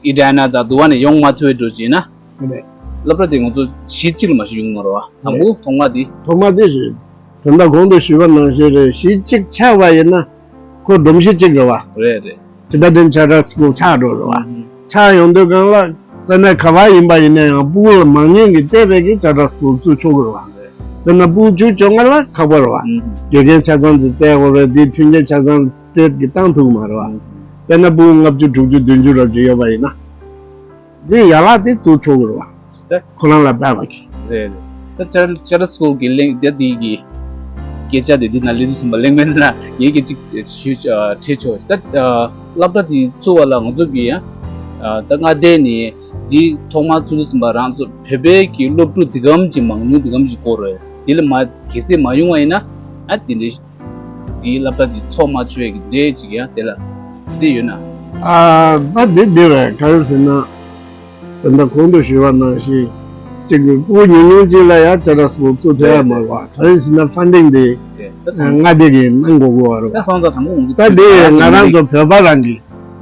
ཨི་ཌི་ཡ་ན་དང་དུ་བ་ནས་ཡོང་མ་ཐུབ་པའི་འགྲོ་ཅིག་ཡིན་ན། རེད། སློབ་གྲྭ་དེ་ང་ཚོ་གཞི་གཅིག་ལ་མ་གཞི་ཡོང་མ་རེད་བ། དང་པོ་ཐོག་མ་དེ། ཐོག་མ་དེ་རེད། དེ་འདྲ་གོང་དུ་ཞུས་པ་ནང་བཞིན་རེད། གཞི་གཅིག་ཆགས་པ་ཡིན་ན་ཁོ་སྒྲོམ་གཞི་གཅིག་རེད་བ། རེད་རེད། Tibetan Charter School ཆགས་འགྲོ་རེད་བ། ཨང་། ཆགས་ཡོང་དུས་སྒང་ལ་ས་གནས་ག་བ་ཡིན་པ་ཡིན་ན་ཡང་ཕྲུ་གུ་ལ་མང་ཉུང་གིས་བལྟས་པའི་གི་Charter School བཙུགས་ཆོག་གི་རེད་བ། དཔེར་ན་ཕྲུ་གུ་བཅུ་བཅོ་ལྔ་ལ་ཁག་པོ་རེད་བ། ཨང་། དགེ་རྒན་ཆ་ཚང་ཅིག་བཙལ་དགོས་རེད། དེའི་མཐུན་རྐྱེན་ཆ་ཚང་སི་ཊེཊ་གིས་བཏང་ཐུབ་ཀྱི་མ་རེད་བ། ཨང་། དཔེར་ན་ཕྲུ་གུ་ལྔ་བཅུ་དྲུག་ཅུ་བདུན་ཅུ་རབ་ཅིག་ཡོད་པ་ཡིན་ན། དེ་ཡན་ལག་དེ་བཙུགས་ཆོག་གི་རེད་བ། ད་ཁོ་རང་ལ་དཔག་པ་གི། རེད་རེད། ད་ཅར་ཅར་སྐོར་གྱི་གླེང་ད་དེ་གི་སྐད་ཆ་དེ་འདི་ན་ལི་དུ་སུམ་པ་གླེང་མེད་ན་ངེད་ཀྱི་ཅིག་ཞུ་ཨ་དྲིས་ཆོག་ད་ཨ་སློབ་གྲྭ་དེ་བཙུགས་པ་ལ་ང་ཚོ་གི་ཡང་ཨ་ད་མངའ་སྡེ་ནས་འདི་ཐོག་མར་བཙུགས་དུས་སུམ་པ་རང་ཚོ་བོད་པའི་གི་སློབ་ཕྲུག་འདི་གམ་གྱི་མང་ཉུང་འདི་གམ་གྱི་སྐོར་རེད། དེ་ལ་མ་གལ་སྲིད་མ་ཡོང་བ་ཡིན་ན་ཨ་དེ་འདྲའི་དེའི་སློབ་གྲྭ་དེ་ཚོགས་མ་ཆོད་ཀྱི་འདྲ་ཅིག་ཡང་དེ་ལ་འདི་ཡོད་ན། ཨ་ད་འདི་འདི་རེད། ག་རེ་ཟེར་ན། ད་ལྟ་གོང་དུ་ཞུས་པ་ནང་བཞིན་གཅིག་གི་ཕྲུ་གུ་ཉུང་ཉུང་གཅིག་ལ་ཡང་ཅ་ར་སྐོར་བཙུགས་ཐུབ་ཡ་མ་རེད་བ། ག་རེ་ཟེར་ན་ཕན་ཌིང་དེ་མངའ་སྡེ་གིས་གནང་དགོས་ཀྱི་རེད་བ། ད་སོང་ཙང་དང་པོ་ང་ཚོ་ད་དེ་ང་རང་ཚོ་བོད་པ་རང་གི་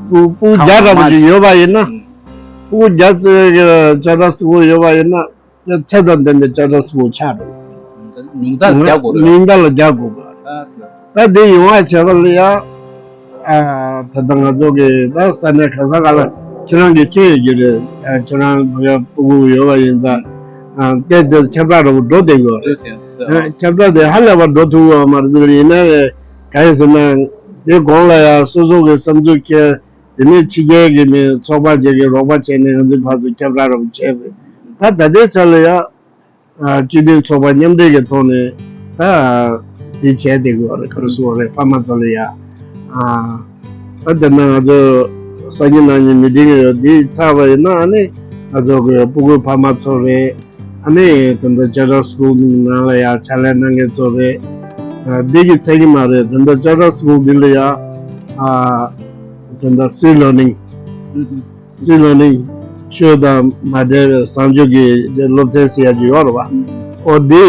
ཕྲུ་གུ་བརྒྱ་འདྲ་པོ་ཅིག་ཡོད་པ་ཡིན་ན། ཕྲུ་གུ་བརྒྱ་ཙམ་གྱི་ཅ་ཊར་སི་ཀུལ་ཡོད་པ་ཡིན་ན། ཚད་དང་ལྡན་པའི་ཅ་ཊར་སི་ཀུལ་ཆགས་འགྲོ། ཉུང་མཐར་རྒྱག་དགོས་རེད། ཉུང་མཐར་ལ་རྒྱག་དགོས་པ། ཨ་ཟེར་ཟེར། ད་དེ་ཡོང་བ་བྱས་པ་ལ་ཡང་། ཨ། ད་ལྟ་ང་ཚོ་གི་ད་ས་གནས་ག་ས་ག་ལ་ཁྱེད་རང་གིས་མཁྱེན་ཡོད་ཀྱི་རེད། ཨ། ཁྱེད་རང་ཕ་གིར་ཕྲུ་གུ་ཡོད་པ་ཡིན་ཙང་། ཨ། དེ་དེ་ཁྱབ་བསྒྲགས་འདྲ་པོ་འགྲོ་བསྡད་ཡོད་རེད། ཨ། ཁྱབ་བསྒྲགས་དེ་ཧ་ལས་པ་འགྲོ་ཐུབ་ཡོད་མ་རེད། དེ་ཡིན་ན་རེད། གང་ཡིན་ཟེར་ན། དེ་གོང་ལ་ཡང་སོ་སོ་གི་བསམ་ཚུལ་འཁྱེར། དེ་ནས་ཕྱི་རྒྱལ་གྱི་མི་ཚོགས་པ་ཅིག་གིས་རོགས་པ་བྱས་ནས་ང་ཚོའི་ཕར་ཚུར་ཁྱབ་བསྒྲགས་འདྲ་པོ་བྱས་རེད། ད་ད་ལྟའི་ཆ་ལ་ཡང་། ཨ། སྤྱི་མཐུན་ཚོགས་པ་མཉམ་འབྲེལ་གྱི་ཐོག་ནས་ད་འདི་བྱས་བསྡད་དགོས་པ་རེད། ག་རེ་ཟེར་དགོས་རེད། ཕ་མ་ཚོ་ལ་ཡ། ཨ། ད་དེ་ན་ང་ཚོ་སང་ཉིན་གནངས་ཉིན་མི་ཊིང་ཡོད། འདི་ཚར་བ་ཡིན་ན་ཨ་ནི་ང་ཚོ་གི་ཕྲུ་གུའི་ཕ་མ་ཚོ་རེད། ཨ་ནི་དེ་འདྲ་ཅ་ཊར་སི་ཀུལ་ནང་ལ་ཡ་ཕྱག་ལས་གནང་མཁན་ཚོ་རེད། ཨ། འདི་གི་ཚད་ཀྱི་མ་རེད། དེ་འདྲ་ཅ་ཊར་སི་ཀུལ་འདི་ལ་ཡ། ཨ། དེ་འདྲ་སི་ལར་ནིང་། སི་ལར་ནིང་། ཆོས་དང་མ་འབྲེལ་བའི་བཟང་སྤྱོད་ཀྱི་སློབ་ཚན་ཟེར་ཡ་ཅིག་ཡོད་རེད་པ། ཨོ་དེ་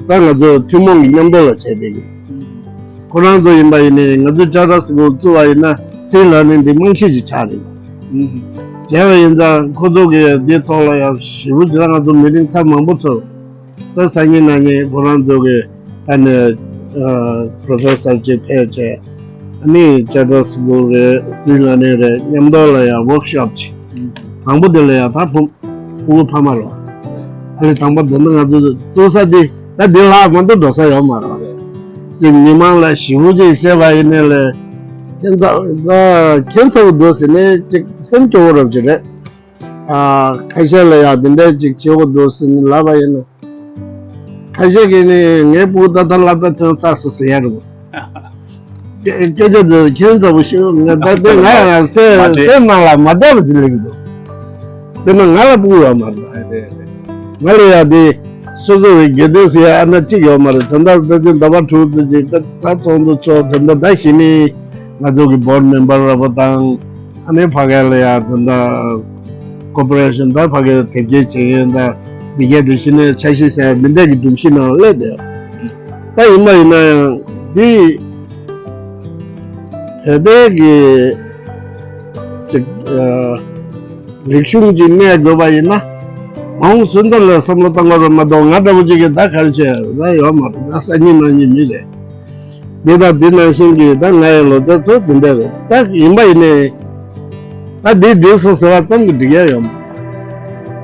ད་ང་ཚོ་ཐུན་མོང་གི་མཉམ་དུ་ལ་བྱས་བསྡད་ཀྱི། ཁོ་རང་ཚོ་ཡིན་པ་ཡིན་ནའི་ང་ཚོས་ཅ་ཊར་སི་ཀུལ་བཙུགས་པ་ཡིན་ན་སི་ལར་ནིང་འདི་རྨང་གཞི་ཅིག་ཆགས་རེད། བྱས་པ་ཡིན་ཙང་ཁོ་ཚོ་གིས་འདིའི་ཐོག་ལ་ཡང་ཞེ་པོ་ཅིག་ད་ང་ཚོ་མི་ཊིང་ཚར་མང་པོ་ཚོགས། ད་སང་ཉིན་གནངས་ཉིན་ཁོ་རང་ཚོ་གི་ཨ་ནི་ཨ་པྲོ་ཕེ་སར་ཅིག་ཕེབས་བྱས། ཨ་ནི་ཅ་ཊར་སི་ཀུལ་རེད། སི་ལར་ནིང་རེད། མཉམ་དུ་ལ་ཡང་ཝོག་ཤོབ་ཅིག་དང་པོ་དེ་ལ་ཡང་ད་ཕྲུ་གུ་ཕ་མ་རེད། ཨ་ལས་དང་པོ་འདི་ནི་ང་ཚོ་བཙུགས་ས་དེ་ད་འདི་ལྷག་མ་གཏོགས་འགྲོ་ས་ཡོད་མ་རེད། ཅིག་མི་མང་ལ་ཞེ་པོ་ཅིག་བཤད་པ་ཡིན་ནའི་ལས། ཁྱེད་ཚོ་ད་ཁྱེད་ཚོ་འདུག་ཟེར་ནས་ཅིག་སེམས་སྐྱོ་བོ་རབ་ཅིག་རེད། ཨ། ཁ་ཤས་ལ་ཡང་འདི་འདྲ་ཅིག་བྱེད་དགོས་འདུག་ཟེར་ནས་ལབ་པ་ཡིན་ན། ཁ་ཤས་ཀྱིས་ནི་ངའི་ཕྲུ་གུ་ད་ལྟ་སློབ་གྲྭ་ཐོན་ཚར་སོང་ཟེར་ཡ་རེད། སྐད་ཆ་དེ་ཁྱེད་ཚོ་ཞུ་ང་ད་ལྟ་ང་ཡང་སེམས་སེམས་ནང་ལ་མ་བདེ་བ་ཅིག་སླེབས་ཀྱི་འདུག་དཔེར་ན་ང་ལ་ཕྲུ་གུ་ཡོད་མ་རེད། ང་ལ་ཡང་དེ་སོ་སོ་བའི་དགེ་འདུན་ཟེར་ཡ་ཨ་ན་གཅིག་ཡོད་མ་རེད། ད་ལྟ་ཕལ་ཆེར་ཟླ་བ་དྲུག་ཙམ་ཅིག་ད་ཚོགས་འདུ་ཚོགས། ད་ལྟ་ད་གཞི་ནས་ང་ཚོ་གི་བོར་ཌི་མེམ་བར་ར་པོ་དང་། ཨ་ནི་ཕ་གི་ལ་ཡ་ད་ལྟ་ཀོ་པོ་རེ་ཤན་ད་ཕ་གི་དེབ་སྐྱེལ་བྱེད་མཁན་ད་འདི་གས་དེ་གཞི་ནས་འཆར་གཞི་ཟེར་ཡ་འདི་འདྲ་གི་སྒྲོམ་གཞི་ནང་སླེབས་བསྡད་ཡོད། ད་ཡིན་པ་ཡིན་ན་ཡང་འདི་བོད་པའི་གི་ཅིག་ཨ། རིག་གཞུང་གི་གནས་དགོས་པ་ཡིན་ན། མ་འོངས་སུ་འདི་ལ་བསམ་བློ་གཏོང་དགོས་རེད་མ་གཏོགས་ང་འདྲ་བོ་ཅིག་གིས་ད་ག་རེ་བྱས་ད་ཡོད་མ་རེད། ད་སང་ཉིན་གནངས་ཉིན་མི་རེད། འདི་དང་འདི་ནང་བཞིན་གྱི་ད་ང་ཡི་ལོ་ཙཱ་ཚོ་འདི་འདྲ་རེད། ད་ཡིན་པ་ཡིན་ནའི་ད་འདི་འགྲིག་སོང་ཟེར་བ་ཙམ་གྱིས་འགྲིག་ཡ་ཡོད་མ་རེད།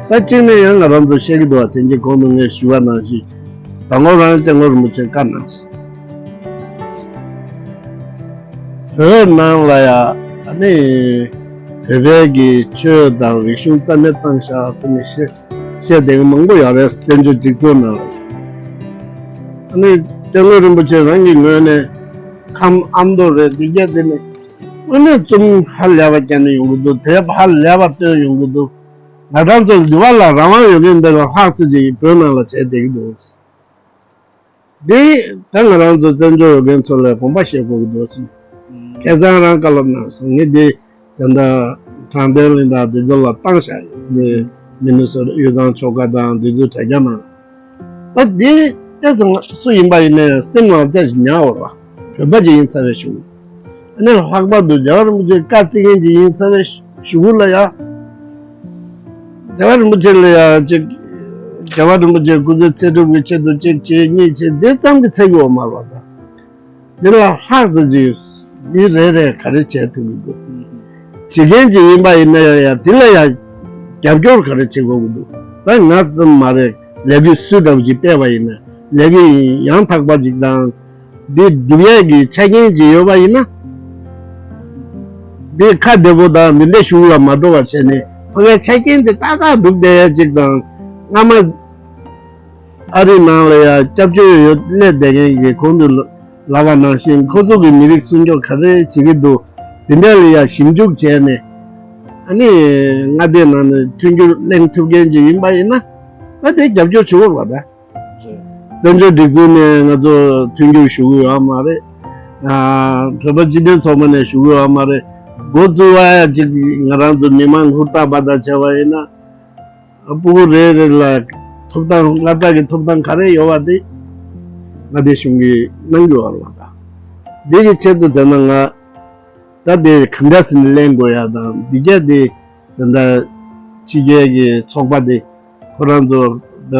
ད་གཅིག་ནས་ཡང་ང་རང་ཚོ་བཤད་ཀྱི་འདུག་བ། དེང་གི་གོང་དུ་ངས་ཞུས་པ་ནང་བཞིན་དང་པོ་རང་སྐྱབས་མགོན་རིན་པོ་ཆེས་བཀའ་གནང་སོང་། བོད་ནང་ལ་ཡ་ཨ་ནི་བོད་པའི་གི་ཆོས་དང་རིག་གཞུང་རྩ་མེད་བཏང་བཞག་ཟེར་ནས་བཤད་བཤད་བསྡད་མཁན་མང་པོ་ཡོད་རེད། བཙན་བྱོལ་སྒྲིག་འཛུགས་ནང་ལ་ཡ། ཨ་ནི་སྐྱབས་མགོན་རིན་པོ་ཆེ་རང་གི་ངོས་ནས་ཁམས་ཨ་མདོ་རེད། འདི་གས་དེ་ནས་དངོས་གནས་རྩོམ་ཧ་ལས་པ་བརྒྱབ་ནས་ཡོང་གི་འདུག་དེབ་ཧ་ལས་པ་བཏོན་ཡོང་གི་འདུག་ང་རང་ཚོ་འདི་བ་ལ་རང་དབང་ཡོད་མཁན་འདི་ལ་ལྷག་ཙམ་ཅིག་བོད་ནང་ལ་བྱས་བསྡད་ཀྱི་འདུག་འདི་ད་ང་རང་ཚོ་བཙན་བྱོལ་ཡོད་མཁན་ཚོ་ལ་དགོངས་པ་བཞེས་དགོས་ཀྱི་འདུག་ཟེར། ཁ་སང་རང་བཀའ་སློབ་གནང་སོང་། ངས་འདི་ད་ལྟ་དྲང་བདེན་གླེང་སྟེགས་འདི་ཚོ་ལ་བཏང་བཞག་ཡོད། འདི་མི་ནི་སོ་དབུས་གཙང་ཆོལ་ཁ་དང་འདི་ཚོའི་དྲ་རྒྱ་ནང་ལ། ད་འདི་ཏོག་ཙམ་སུ་ཡིན་པ་ཡིན་ནའི་སེམས་ནང་ཏོག་ཙམ་ཉར་དགོས་རེད་པ། བོད་པ་ཅིག་ཡིན་ཚར་བའི་གཞུག་ཨ་ནི་ལྷག་པར་དུ་རྒྱལ་བ་རིན་པོ་ཆེ་བཀའ་བརྩི་མཁན་ཅིག་ཡིན་ཚར་བའི་གཞུག་གུ་ལ་ཡ། རྒྱལ་བ་རིན་པོ་ཆེ་ལ་ཡ་ཅིག་རྒྱལ་བ་རིན་པོ་ཆེ་སྐུ་ཚེ་ཚེ་སྒྲུབ་ཀྱི་ཆེད་དུ་གཅིག་བྱེད་གཉིས་བྱེད་འདི་ཙམ་གྱིས་ཚར་གི་ཡོད་མ་རེད་པ། ད་འདི་ལ་ལྷག་ཙམ་ཅིག་མི་རེ་རེས་ག་རེ་བྱེད་ཐུབ་ཀྱི་འདུག་བྱེད་མཁན་ཅིག་ཡིན་པ་ཡིན་ན་ཡང་ཡ་འདི་ལ་ཡ་རྒྱབ་སྐྱོར་ག་རེ་བྱེད་དགོས་ཀྱི་འདུག་ད་ང་ཙམ་མ་རེད། ལས་འགུལ་སུ་འདྲ་བོ་ཅིག་སྤེལ་བ་ཡིན་ན་ལས་འགུལ་ཡང་དག་པ་ཅིག་དང་། འདི་སྒྲུབ་ཡས་ཀྱི་ཆ་རྐྱེན་ཅིག་ཡོད་པ་ཡིན་ན། འདི་ཁ་བདེ་པོ་དང་འདི་འདྲའི་གཞུང་ལ་མ་འགྲོ་བ་བྱས་ནས་ཕ་གའི་ཆ་རྐྱེན་དེ་ཏག་ཏག་སྒྲུབ་བསྡད་ཡས་ཅིག་དང་། སྔ་མ་ཨ་རི་ནང་ལ་ཡ་སྐྱབས་བཅོལ་ཡོད་སླེབས་བསྡད་མཁན་གྱི་གོང་དུ་ལབ་པ་ནང་བཞིན་ཁོ་ཚོ་གི་མི་རིགས་སྲུང་སྐྱོབ་ག་རེ་བྱེད་ཀྱི་འདུག་འདི་འདྲ་ལ་ཡ་ཞིབ་འཇུག་བྱས་ནས། ཨ་ནི་མངའ་སྡེ་ནང་ནས་མཐུན་འགྱུར་གླེང་ཐུབ་མཁན་ཅིག་ཡིན་པ་ཡིན་ན། ད་དེ་རྒྱབ་སྐྱོར་བྱེད་དགོས་པ་ད། བཙན་བྱོལ་སྒྲིག་འཛུགས་ནས་ང་ཚོ་མཐུན་འགྱུར་ཞུ་གི་ཡོད་མ་རེད། ཨ། བོད་པ་སྤྱི་མཐུན་ཚོགས་པ་ནས་ཞུ་གི་ཡོད་མ་རེད། འགོ་བཙུགས་པ་ཡ་གཅིག་ང་རང་ཚོ་མི་མང་ཧུར་ཐག་པ་དང་བྱས་པ་ཡིན་ན། ཕྲུ་གུ་རེ་རེ་ལ་ཐོབ་ཐང་སློབ་གྲྭ་གི་ཐོབ་ཐང་ག་རེ་ཡོད་པ་དེ་མངའ་སྡེ་གཞུང་གིས་གནང་གི་ཡོད་རེད་པ་ད། འདི་གི་ཆེད་དུ་དེ་ན་ང་ད་དེ་ག་འདྲ་ཟེར་ནས་གླེང་དགོས་ཡ་དང་འདི་གས་དེ་ད་ལྟ་ ཕྱི་རྒྱལ་གྱི་ཚོགས་པ་དེ་ཁོ་རང་ཚོ་ད་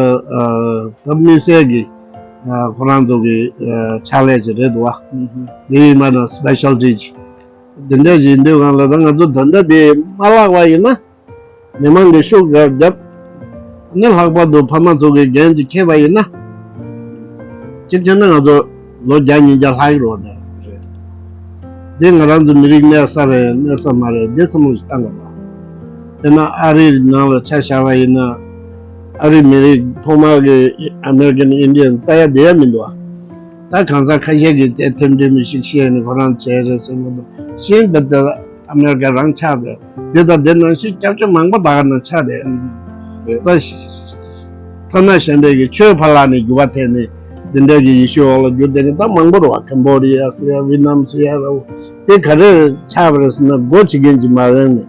ད་དམིགས་བསལ་གྱི་ཁོ་རང་ཚོ་གི་ཕྱག་ལས་ཅིག་རེད་འདུག་བ། དེ་ཡིན་པ་ན་སི་པེ་ཤལ་ཊི་ཅིག་དེ་འདྲ་ཞིག་འདུག་གང་ལ། ད་ང་ཚོ་ད་ལྟ་དེ་མ་བརླག་པ་ཡིན་ན། མི་མང་གི་ཤུགས་རྒྱབ་རྒྱབ། ནི་ལྷག་པར་དུ་ཕ་མ་ཚོ་གི་འགན་ཅིག་འཁྱེར་བ་ཡིན་ན། སྤྱིར་བྱས་ན་ང་ཚོ་ལོ་བརྒྱ་ཉིས་བརྒྱ་ལྷག་གི་རེད་བ། ད་འདི་ང་རང་ཚོ་མི་རིགས་གནས་ས་རེད་གནས་ས་མ་རེད་འདི་བསམ་བློ་ཞིག་བཏང་དགོས་པ། དཔེར་ན་ཨ་རིའི་ནང་ལ་ཆ་བཞག་པ་ཡིན་ན། ཨ་རིའི་མི་རིགས་ཐོག་མར་གི་ཨ་མེ་རི་ཀན་ཨིན་ཌི་ཡན་ལྟ་ཡ་དེ་ཡ་མི་འདུག་བ། ད་གང་ཟག་ཁ་ཤས་ཀྱིས་དེ་ཐེམ་ཐེམ་མི་ཞིག་བཤད་ནས་ཁོ་རང་བྱས་རེད་ཟེར་མི་འདུག་གཞན་པ་དེ་ཨ་མེ་རི་ཀ་རང་ཆགས་པའི་འདི་དང་དེ་ནང་བཞིན་སྐྱབས་བཅོལ་མང་པོ་ད་ག་ནང་ཆགས་རེད། ད་ཐ་ན་གཞན་པའི་གི་ཆོས་ཕར་བརླག་ནས་འགྱུར་བ་ཐེབས་ནས་འདི་འདྲའི་གི་ཡེ་ཤུ་འོག་ལ་འགྱུར་བསྡད་མཁན་ད་མང་པོ་རེད་བ། ཀམ་བོ་ཌི་ཡ་ཟེར་ཡ་ཝི་ནམ་ཟེར་ཡ་ར་བོ་དེ་ག་རེ་ཆགས་པ་རེད་ཟེར་ན་སྒོ་ཕྱེ་མཁན་ཅིག་མ་རེད་ནས།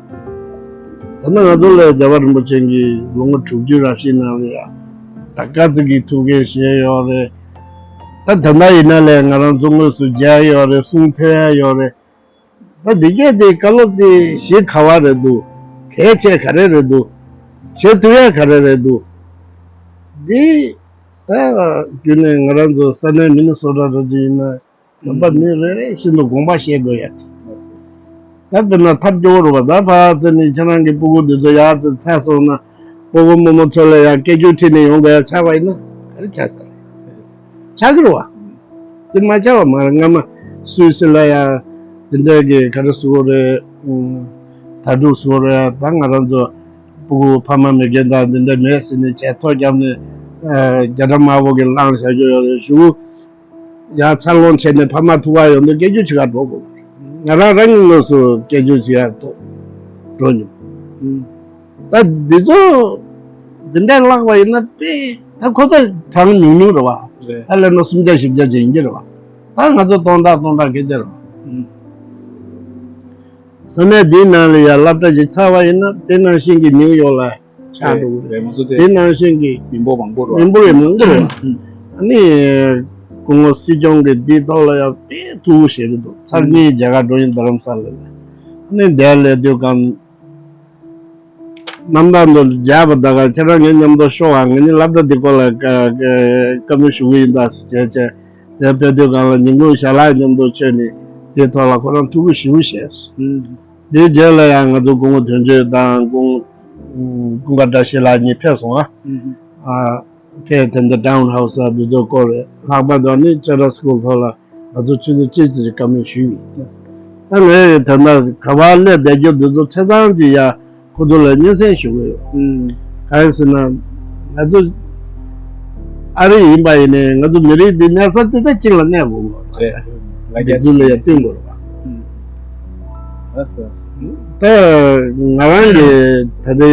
ད་ནི་ང་ཚོ་ལ་རྒྱལ་བ་རིན་པོ་ཆེ་གིས་ལོ་ངོ་དྲུག་ཅུ་རབ་བྱེད་གནང་བའི་ཡ་ད་བཀའ་བརྩི་གི་ཐུགས་འགན་བཞེས་ཡོད་རེད། ད་ད་ལྟ་ཡིན་ན་ལས་ང་རང་ཚོ་དངོས་སུ་མཇལ་ཡོད་རེད། གསུང་ཐོས་ཡ་ཡོད་རེད། ད་འདི་གས་དེ་བཀའ་སློབ་དེ་ཞེ་ག་བ་རེད་འདུག་གལ་ཆེ་ག་རེ་རེད་འདུག་བྱེད་ཐུབ་ཡ་ག་རེ་རེད་འདུག་འདི་ད་རྒྱུན་ནས་ང་རང་ཚོ་ས་གནས་མི་ནི་སོ་ཊ་རེད་ཡིན་ན། དམ་པ་མི་རེ་རེ་བཞིན་དུ་དགོངས་པ་བཞེས་དགོས་ཡ། ད་དཔེར་ན་ཐབས་སྐྱོ་བོ་རུ་བ་ད་ཕ་ཚེ་ནི་ཁྱེད་རང་གི་སྤུ་གུ་འདི་ཚོ་ཡག་ཚེ་ཚ་སོང་ན་སྤོ་བོ་རྨོ་མོ་ཚོ་ལ་ཡང་སྐད་སྒྱུར་ཁྲིད་ནས་ཡོང་དགོས་ཡ་ཆགས་པ་ཡིན་ན་ག་རེ་ཆགས་ས་རེད། ཆགས་ཀྱི་རུ་བ། དེ་མ་ཆགས་པ་མ་རེད། སྔ་མ་སུད་སི་ལ་ཡ་དེ་འདྲ་གི་ག་རེ་བཟོ་རེད། དྭ་ཕྲུག་བཟོ་རེད། ད་ང་རང་ཚོ་སྤུ་གུ་ཕ་མ་མེད་མཁན་དང་དེ་འདྲ་མེད་ཟེར་ནས་བྱས་ཐོ་བརྒྱབ་ནས་རྒྱ་གྲམ་དམར་པོ་གི་བླངས་བཞག་རྒྱུ་ཡོད་རེད་ཞུ། ཡང་འཚར་ལོངས་བྱས་ནས་ཕ་མ་ཐུག་ག་ཡོང་དུས་སྐད་སྒྱུར་བྱེད་ག་འགྲོ་དགོས། ང་རང་རང་གི་ངོས་སུ་སྐད་སྒྱུར་བྱེད་ཡ་ཐོག་འགྲོ་མྱོང་། ད་འདི་ཚོ་འདི་འདྲ་བརླག་པ་ཡིན་ན་དཔེ་ད་ཁོ་ཚོ་གྲངས་ཉུང་ཉུང་རེད་བ། རེད། ད་ལས་ན་སུམ་བརྒྱ་བཞི་བརྒྱ་ཅིག་ཡིན་གྱི་རེད་བ། ད་ང་ཚོ་སྟོང་ཕྲག་སྟོང་ཕྲག་སྐད་ཆ་རེད་བ། ས་གནས་འདིའི་ནང་ལ་ཡ་སློབ་གྲྭ་ཅིག་ཚར་བ་ཡིན་ན་དེ་ནང་བཞིན་གྱི་ནིའུ་ཡོག་ལ་ཆགས་འགྲོ་གི་རེད། རེད་མ་སོང་དེ། དེ་ནང་བཞིན་གྱི་མི་འབོར་མང་པོ་རེད། མི་འབོར་ཡང་མང་པོ་རེད། ཨ་ནི་སྐུ་ངོ་སྲིད་སྐྱོང་གིས་འདིའི་ཐོག་ལ་ཡང་དཔེ་ཐུགས་ཁུར་བཞེས་ཀྱི་འདུག་ཚར་གཉིས་རྒྱ་གར་འགྲོ་ཡིན་རྡ་རམ་ས་ལ་ལ། ཨ་ནི་འདིར་སླེབས་དུས་གང་རྣམ་ཐར་འདི་མཇལ་བ་ད་ག་ཁྱེད་རང་ངའི་མཉམ་དུ་ཤོག་ཨ། ངས་ནི་སློབ་གྲྭ་འདི་སྐོར་ལ་བཀའ་བཀའ་མོལ་ཞུ་གི་ཡིན་ད་ཟེར་བྱས་བྱས་དེར་ཕེབས་དུས་གང་ལ་ཉིན་གུང་ཞལ་ལག་མཉམ་དུ་མཆོད་ནས་དེའི་ཐོག་ལ་ཁོ་རང་ཐུགས་ཁུར་ཞེ་པོ་བཞེས། དེའི་རྗེས་ལ་ཡང་ང་ཚོ་སྐུ་ངོ་དོན་གཅོད་དང་སྐུ་སྐུ་པ་བཀྲ་ཤིས་ལགས་གཉིས་ཕེབས་སོང་ཨ། ཨ་ཕེབས་དེ་འདི་ཊའུན་ཧའུ་སི་ཨ་འདི་ཚོ་སྐོར་རེད། ལྷག་པར་དུ་ནི་ཅ་ར་སི་ཀུལ་ཐོག་ལ་ང་ཚོ་ཆུ་ཚོད་གཅིག་ཙམ་བཀའ་མོལ་ཞུས་ཡིན། ད་ངས་དེ་འདྲ་ག་པར་སླེབས་བསྡད་རྒྱུ་འདི་ཚོ་ཆ་ཚང་ཅིག་ཡ་ཁོ་ཚོ་ལ་སྙན་སེང་ཞུ་གི་ཡོད། གང་ཡིན་ཟེར་ན་ང་ཚོ་ཨ་རི་ཡིན་པ་ཡིན་ནའི་ང་ཚོ་མི་རིགས་འདི་གནས་ས་དེ་ད་གཅིག་ལ་གནས་དགོས་གི་རེད། ལ་རྒྱ་འདི་ཚོ་ལ་ཡ་བསྟུན་དགོས་རེད་པ། ལགས་སོ། ད་ང་རང་གི་ད་ལྟའི་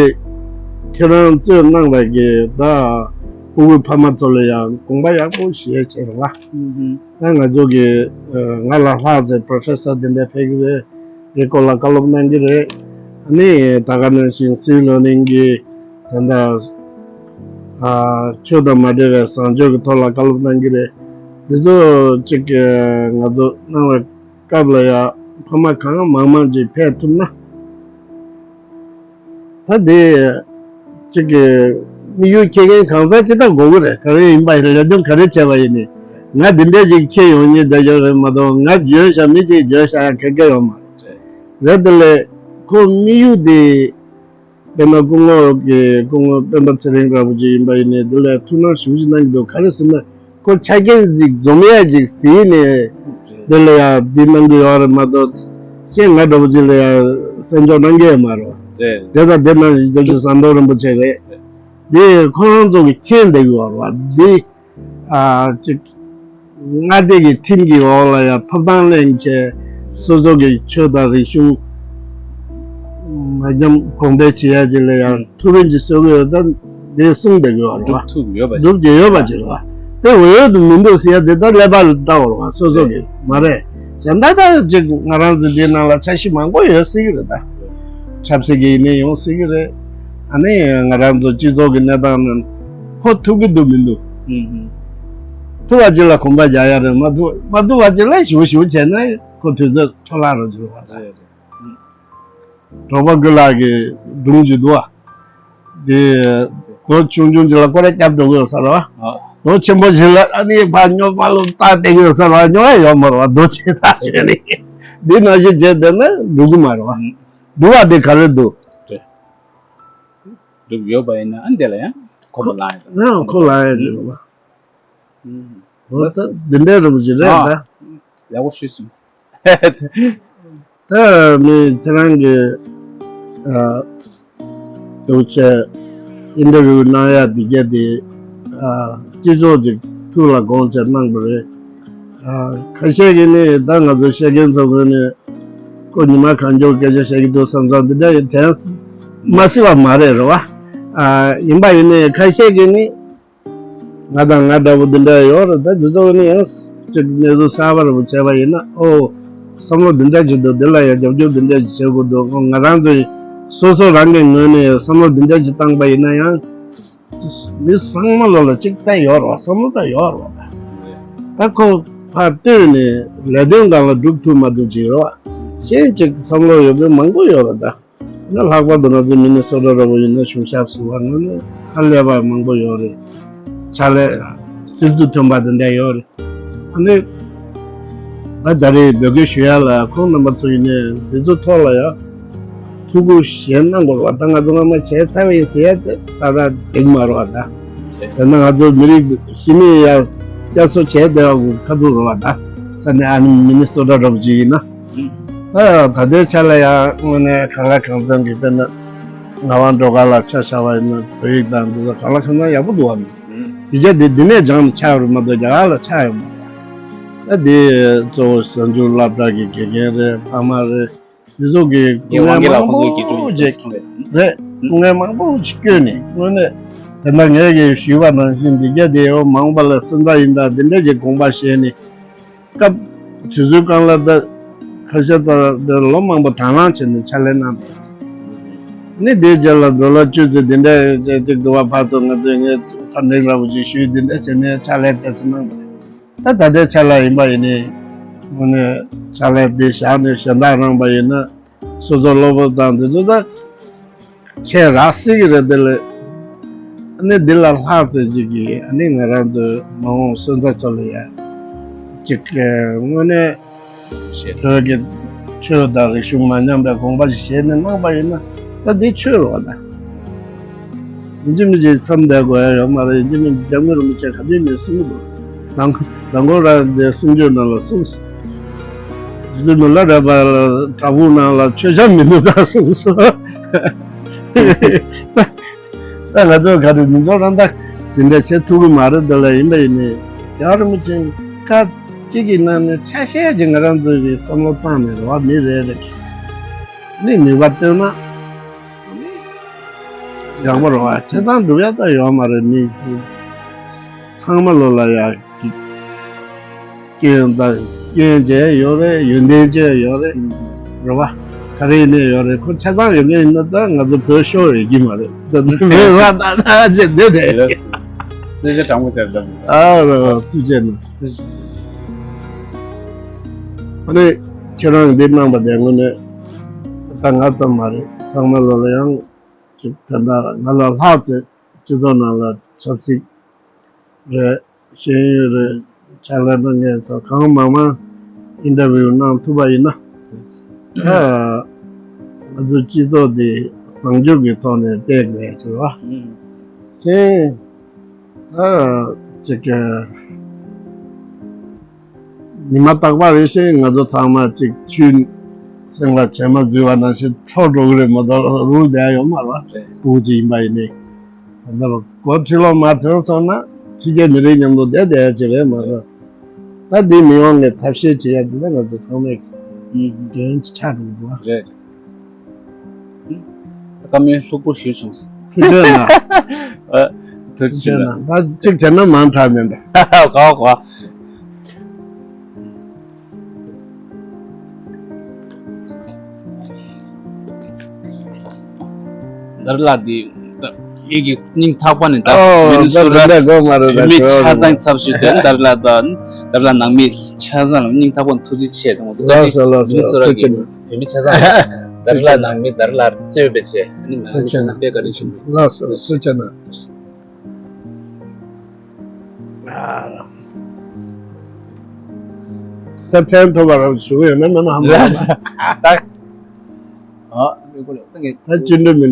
ཁྱེད་རང་གཙོས་གནང་བའི་གི་ད་སྤུ་གུའི་ཕ་མ་ཚོ་ལ་ཡང་དགོངས་པ་ཡག་པོ་བཞེས་བྱས་རེད་བ། ད་ང་ཚོ་གི་ང་ལ་ལྷག་ཙམ་པོ་རོ་ཕེ་སར་དེ་འདྲ་ཕེབས་ཀྱི་རེད། དེ་སྐོར་ལ་བཀའ་སློབ་གནང་གི་རེད། ཨ་ནི་ད་ག་ནང་བཞིན་སི་ཝིལ་ལར་ནིང་གི་ད་ལྟ་ཆོས་དང་མ་འབྲེལ་བའི་བཟང་སྤྱོད་ཀྱི་ཐོག་ལ་བཀའ་སློབ་གནང་གི་རེད། འདི་ཚོ་གཅིག་ང་ཚོ་གནང་བའི་སྐབས་ལ་ཡང་ཕ་མ་གང་མང་མང་ཅིག་ཕེབས་ཐུབ་ན། ད་དེ་གཅིག་གི་དམིགས་ཡུལ་འཁྱེར་མཁན་གང་ཟག་ཅིག་ད་དགོས་ཀྱི་རེད། ག་རེ་ཡིན་པ་ཡིན་ལས་དོན་ག་རེ་བྱས་པ་ཡིན་ནི། ང་འདི་འདྲ་ཞིག་འཁྱེར་ཡོང་མཁན་བསྡད་ཡོད་རེད་མ་གཏོགས་ང་འཇོན་ཤག་མི་གཅིག་འཇོན་ཤག་ཡང་ག་གེ་ཡོད་མ་རེད། དེ་ལས་ཁོ་དམིགས་ཡུལ་དེ། དཔེར་ན་སྐུ་ངོ་གི་སྐུ་ངོ་སྤེན་པ་ཚེ་རིང་འདྲ་པོ་ཅིག་ཡིན་པ་ཡིན་ནའི་འདི་ལ་ཐུགས་སྣང་ཞེ་པོ་ཅིག་གནང་གི་འདུག་ག་རེ་ཟེར་ན་ཁོ་ཆ་རྐྱེན་ཅིག་འཛོམས་ཡ་ཅིག་གཟིགས་ནས་འདི་ལ་ཡ་འདི་གནང་གི་ཡོད་རེད་མ་གཏོགས་གཞན་ང་འདྲ་པོ་ཅིག་ལ་ཡ་གསན་འཇོག་གནང་གི་ཡོད་མ་རེད་བ། དེ་དང་དེ་ནང་བཞིན་རྗེ་བཙུན་ཟམ་གདོང་རིན་པོ་ཆེ་རེད། འདི་ཁོ་རང་ཚོ་གི་མཁྱེན་བསྡད་ཀྱི་ཡོད་རེད་བ། འདི་ཨ་ཅིག་མངའ་སྡེ་གི་ཁྲིམས་ཀྱི་འོག་ལ་ཡང་ཐོབ་ཐང་ལེན་བྱས་སོ་སོ་གི་ཆོས་དང་རིག་གཞུང་མ་ཉམས་གོང་འཕེལ་བྱེད་ཡ་ཅིག་ལ་ཡང་ཐུགས་ཕན་ཅིག་གསོས་ཀྱི་ཡོད་ད་འདི་གསུངས་བསྡད་ཀྱི་ཡོད་རེད་བ། སྒྲུབ་ཐུབ་ཡོད་པ་ཅིག་སྒྲུབ་ཀྱི་ཡོད་པ་ཅིག་རེད་བ། དེ་འོས་དུ་མི་འདུག་ཟེར་ཡ་དེ་ད་ཀླད་པ་ལ་བལྟ་བ་རེད་བ། སོ་སོ་གི་མ་རེད། གཞན་དག་ད་ཅིག་ང་རང་ཚོ་འདིའི་ནང་ལ་འཆར་གཞི་མང་པོ་ཡོད་སྲིད་ཀྱི་རེད་ད། ཆབ་སྲིད་ཀྱི་ཡིན་ནའི་ཡོང་སྲིད་ཀྱི་རེད། ཨ་ནི་ང་རང་ཚོ་སྤྱི་ཚོགས་ཀྱི་གནས་སྟངས་ནང་ཁོ་ཐུག་གི་འདུག་མི་འདུག་ཐུག་པ་ཅིག་ལ་གོམ་པ་རྒྱག་ཡ་རེད། མ་ཐུག་མ་ཐུག་པ་ཅིག་ལ་ཞུ་ཞུ་བྱས་ན་ཁོ་དུས་ཚོད་འཕྲོ་བརླག་རུ་འགྱུར་བ་རེད། འབྲོག་པ་ཀུན་ལེགས་ཀྱི་སྒྲུང་ཅིག་འདུག་ཨ། དེ་རྡོ་ཆུང་ཆུང་ཅིག་ལ་སྐོར་ར་བརྒྱབ་འགྲོ་གི་ཡོད་ས་རེད་བ། ཨ། རྡོ་ཆེན་པོ་ཞིག་ལ་ཨ་ནི་ཕར་སྨྱོ་ཕར་ལོག་བཏགས་བསྡད་ཀྱི་ཡོད་ས་རེད་བ། སྨྱོ་ཡ་ཡོད་མ་རེད་བ། རྡོ་ཆེ་ཐག་ཆོད་ནི་འདི་ནང་བཞིན་བྱས་བསྡད་ན་འགྲོ་གི་མ་རེད་བ། ཨ། འདུག་བ་དེ་ག་རེ་འདུག་རེད། འདུག་ཡོད་པ་ཡིན་ན་ཨ་འདི་ལ་ཡང་ཁོ་པ་ལངས་ཡ་རེད། ཡང་ཁོ་ལངས་ཡ་རེད་བ། ཨུམ། འོ་ད་འདི་འདྲའི་རིན་པོ་ཆེ་རེད་ད། ཡག་པོ་ཞུས་སོང་། ད་མི་ཁྱེད་རང་གི་ཨ་འདུག་བྱས་ཨིན་ཊར་བིའུ་གནང་ཡ་འདི་གས་དེ་ཨ་སྤྱི་ཚོགས་ཅིག་ཐུགས་ལ་དགོངས་བྱས་གནང་པ་རེད། ཨ་ཁ་ཤས་ཀྱིས་ནི་ད་ང་ཚོ་བཤད་མཁན་ཚོ་ངོས་ནས་ཁོ་ཉི་མ་གང་མགྱོགས་སྐད་ཆ་བཤད་ཀྱི་འདུག་བསམ་ཙང་འདི་འདྲ་ཡི་དྲན་མ་སྲིད་པ་མ་རེད་རེད་བ། ཨ་ཡིན་པ་ཡིན་ནའི་ཁ་ཤས་ཀྱིས་ནི། ང་དང་ང་འདྲ་པོ་འདི་འདྲ་ཡོད་རེད། ད་འདི་ཚོ་ནི་ཡང་ཅིག་གནས་ཚུལ་གསར་པ་རེད་པོ་བྱས་པ་ཡིན་ན། ཨོ་བསམ་བློ་འདི་འདྲ་ཅིག་འདུག་འདི་ལ་ཡང་རྒྱབ་སྐྱོར་འདི་འདྲ་ཅིག་བྱེད་དགོས་འདུག་ཨོ་ང་རང་ཚོ་སོ་སོ་རང་གི་ངོས་ནས་བསམ་བློ་འདི་འདྲ་ཅིག་བཏང་པ་ཡིན་ན་ཡང་། མི་ཚང་མ་ལོ་ལ་ཅིག་ད་ཡོད་རེད་བ། བསམ་བློ་ད་ཡོད་རེད་བ། ད་ཁོ་ཕར་བཏོན་ནས་ལས་དོན་སྒང་ལ་སྒྲུབ་ཐུབ་མ་ཐུབ་ཅིག་རེད་བ། གཞན་ཅིག་བསམ་བློ་ཡོད་མཁན་མང་པོ་ཡོད་རེད་ད། ན་ལྷག་པར་དུ་ང་ཚོ་མི་ནི་སོ་ཊ་འདྲ་པོ་ཡིན་ན་གཞུང་ཞབས་ཟུར་པ་ངོས་ནས་ཧ་ལས་པ་མང་པོ་ཡོད་རེད། ཕྱག་ལས་ཟིན་ཐོ་ཐོན་པ་དེ་འདྲ་ཡོད་རེད། ཨ་ནི་ད་ད་རེས་འབོད་སྐུལ་ཞུ་ཡ་ལ་ཁོང་རྣམ་པ་ཚོ་ཡིན་ནའི་འདི་ཚོ་ཐོག་ལ་ཡ་ཐུགས་ཁུར་བཞེས་གནང་དགོས་པ། ད་ང་ཚོ་སྔ་མ་བྱས་ཚར་བ་ཡིན་ཟེར་ཡ་དེ་ད་ད་འགྲིག་མ་རེད་བ། ད་དེ་ན་ང་ཚོ་མི་རིགས་ཤི་ནས་ཡ་བསྐྱར་གསོ་བྱས་བསྡད་པ་ཁ་ཐུག་རེད་བ། ད་ས་ནས་ཨ་ནི་མི་ནི་སོ་ཊ་འདྲ་པོ་ཅིག་ཡིན་ན། ད་ད་ལྟའི་ཆ་ལ་ཡང་དངོས་གནས་གང་ལ་གང་འཚམ་གྱི། དཔེར་ན་ངག་དབང་སྒྲོལ་དཀར་ལགས་ཆ་བཞག་པ་ཡིན་ན་བོད་ཡིག་དང་འདི་ཚོ་གང་ལ་གང་འཚམ་ཡག་པོ་འདུག་བ། མི་དེ་ག་དེ་འདི་ནས་སྦྱངས་ནས་ཆགས་ཡོད་རེད་མ་གཏོགས་རྒྱ་གར་ལ་ཆགས་ཡོད་མ་རེད། ད་འདི་གཙོ་བོ་གཟའ་མཇུག་སློབ་གྲྭ་གི་དགེ་རྒན་རེད། ཕ་མ་རེད། འདི་ཚོ་གི་སྐུ་ངལ་མང་པོ་ཅིག་རེད། སྐུ་ངལ་མང་པོ་ཅིག་བསྐྱོན་ནས་དངོས་གནས་དེ་འདྲ་ངས་ཀྱི་ཞུས་པ་ནང་བཞིན་འདི་ག་དེ་འོ་མང་པོ་ལ་སེམས་ཐག་ཡིན་ད་འདི་འདྲ་གི་དགོངས་པ་བཞེས་ནས། སྐབས་དུས་ཚོད་སྒང་ལ་ད་ཁ་ཤས་ད་ལོ་མང་པོ་དང་བླངས་བྱས་ནས་ཕྱག་ལས་གནང་པས། ནི་དེའི་རྗེས་ལ་ཌོ་ལར་བཅུ་ཙམ་དེ་འདྲ་བྱས་ཅིག་འདུག་བ། ཕར་ཚུར་ང་ཚོས་ངས་འཚམས་འདྲི་འདྲ་པོ་ཅིག་ཞུས། དེ་འདྲ་བྱས་ནས་ཕྱག་ལས་དེ་ཚོ་གནང་པས། ད་ད་ལྟའི་ཆ་ལ་ཡིན་པ་ཡིན་ནའི་དངོས་གནས་ཕྱག་ལས་དེ་བཞག་ནས་གཞན་དག་རང་པ་ཡིན་ན་སོ་སོ་སློབ་དཔོན་དང་དེ་ཚོ་ད། ཁྱེད་རག་སྲིད་ཀྱི་རེད་དེ་ལས། ཨ་ནི་འདི་ལ་ལྷག་ཙམ་ཅིག་གིས་ཨ་ནི་ང་རང་ཚོའི་མ་འོངས་སོན་རྩ་ཚོ་ལ་ཡ་ཅིག་དངོས་གནས་བོད་ཀྱི་ཆོས་དང་རིག་གཞུང་མ་ཉམས་པའི་དགོངས་པ་ཞིག་བཞེས་ནས་གནང་པ་ཡིན་ན་ད་འདི་ཆོས་རེད་བ། ད་ཡིན་གཅིག་མིན་གཅིག་མཚམས་བསྡད་དགོས་ཡ་ཡོད་མ་རེད། ཡིན་གཅིག་མིན་གཅིག་སྐྱབས་མགོན་རིན་པོ་ཆེ་ག་དུས་ནས་གསུང་གི་འདུག་དང་དང་པོ་རང་དེ་གསུང་ཆོས་ནང་ལ་གསུངས་སོང་། རྗེ་བཙུན་མི་ལ་རས་པ་ལ་བྲག་ཕུག་ནང་ལ་མཆོད་བཤམས་མི་འདུག་ད་གསུངས་སོང་། ད་ང་ཚོ་ག་རེ་མི་ཚོ་རང་ད་དེ་འདྲ་བྱེད་ཐུབ་ཀྱི་མ་རེད་དེ་ལ། ཡིན་པ་ཡིན་ནའི་རྒྱལ་བ་རིན་པོ་ཆེ་བཀའ་གཅིག་གི་ནང་ནས་ཆ་ཤས་ཅིག་ང་རང་ཚོ་གི་བསམ་བློ་བཏང་ནས་རེད་བ། མི་རེ་རེ་གི་ནི་ནུས་པ་བཏོན་ན་ཡག་པོ་རེད་བ། བྱས་ཙང་སྒྲུབ་ཡ་ད་ཡོད་མ་རེད། མི་ཚང་མ་ལོ་ལ་ཡ་གི་རྐྱེན་དང་རྐྱེན་བྱས་ཡོད་རེད། ཡོན་ཏན་བྱས་ཡོད་རེད། རེད་བ། ག་རེ་ཡིན་ནའི་ཡོད་རེད། ཁོ་ཆ་ཚང་ཡོད་མཁན་ཡིན་ན་ད་ང་ཚོ་བོད་ཤོར་ཡོད་ཀྱི་མ་རེད། ད་ནི་བོད་ར་ད་ད་བྱས་འདི་རེད། གསལ་ཆ་དྲང་པོ་བྱས་ད། ཨ་རེད་བ། ཐུགས་རྗེ་གནང་། ཐུགས་རྗེ། ཨ་ནི་ཁྱེད་རང་འདི་གནང་པ་དེ་དངོས་གནས་ད་ང་ཙམ་མ་རེད། ཚང་མ་ལོ་ལ་ཡང་ཅིག་ད་ལྟ་ང་ལ་ལྷག་ཙམ་སྤྱི་ཚོགས་ནང་ལ་ཆབ་སྲིད་རེད། ཤེས་ཡོན་རེད། ཕྱག་ལས་གནང་མཁན་ཚོ་གང་མང་མང་ཨིན་ཊར་བིའུ་གནང་ཐུབ་པ་ཡིན་ན། ཨ། ང་ཚོའི་སྤྱི་ཚོགས་འདི་བཟང་སྤྱོད་ཀྱི་ཐོག་ནས་སྤེལ་དགོས་ཟེར་བ། ཨུམ། གཞན། ཨ། ཅིག་ཉི་མ་རྟག་པར་རེ་བཞིན་ང་ཚོ་ཚང་མ་ཅིག་ཆུའི་གསེང་ལ་བྱེ་མ་འཛུལ་བ་ནང་བཞིན་འཕྲོ་འགྲོ་གི་རེད་མ་གཏོགས་རུལ་བསྡད་ཡ་ཡོད་མ་རེད་བ། རེད། སྤུ་གུ་ཅིག་ཡིན་པ་ཡིན་ནའི། ད་ལྟ་སྒོ་ཁྲི་ལོ་མ་ཐོན་སོང་ན་ཕྱི་རྒྱལ་མི་རིགས་མཉམ་དུ་བསྡད་བསྡད་ཡ་ཅིག་རེད་མ་གཏོགས། ད་འདི་མི་ཡོང་ནས་ཐབས་ཤེས་བྱེད་ཡ་འདི་ལ་ང་ཚོ་ཚང་མས་འདོན་ཆགས་འགྲོ་གི་འདུག་བ། རེད། བཀའ་མོལ་ལྷུག་པོ་ཞུས་བྱུང་། ཐུགས་རྗེ་གནང་། ཨ། ཐུགས་རྗེ་གནང་། ད་གཅིག་བྱས་ན་མང་དྲགས་མིན་པས། གོ་གོ། ཟླ་བ་ལགས་འདི་ད་ངེད་ཀྱི་སྙིང་ཐག་པ་ནས་ད་ཨོ་མི་ནི་ད་སུ་ར་འདི་འདྲ་དགོས་མ་རེད། ད་བོད་མི་ཆ་ཚང་ཚབ་ཞུས་དོན་ཟླ་བ་ལགས་དང་ཟླ་བ་ལགས་ནང་མི་ཆ་ཚང་ལ་སྙིང་ཐག་པ་ནས་ཐུགས་རྗེ་ཆེ་དང་། ལགས་སོ་ལགས་སོ། མི་ནི་སུ་ར་ཐུགས་རྒྱལ་རྒྱུ་བོད་མི་ཆ་ཚང་། དར་ལ་ནང་མི་དར་ལ་རྩོད་པའི་ཆེད། ཨ་ནི་ང་ཚོ་ན་དཔེ་ག་རེ་བྱུང་འདུག་ལགས་སོ། ཐུགས་རྗེ་གནང་། ད་ཕན་ཐོགས་པ་རང་བྱུང་ཡོད་ན་མིན་ན་ཧམ་པ་ལ། ད་ཨ་ད་བཅུ་འགྲོ་མི།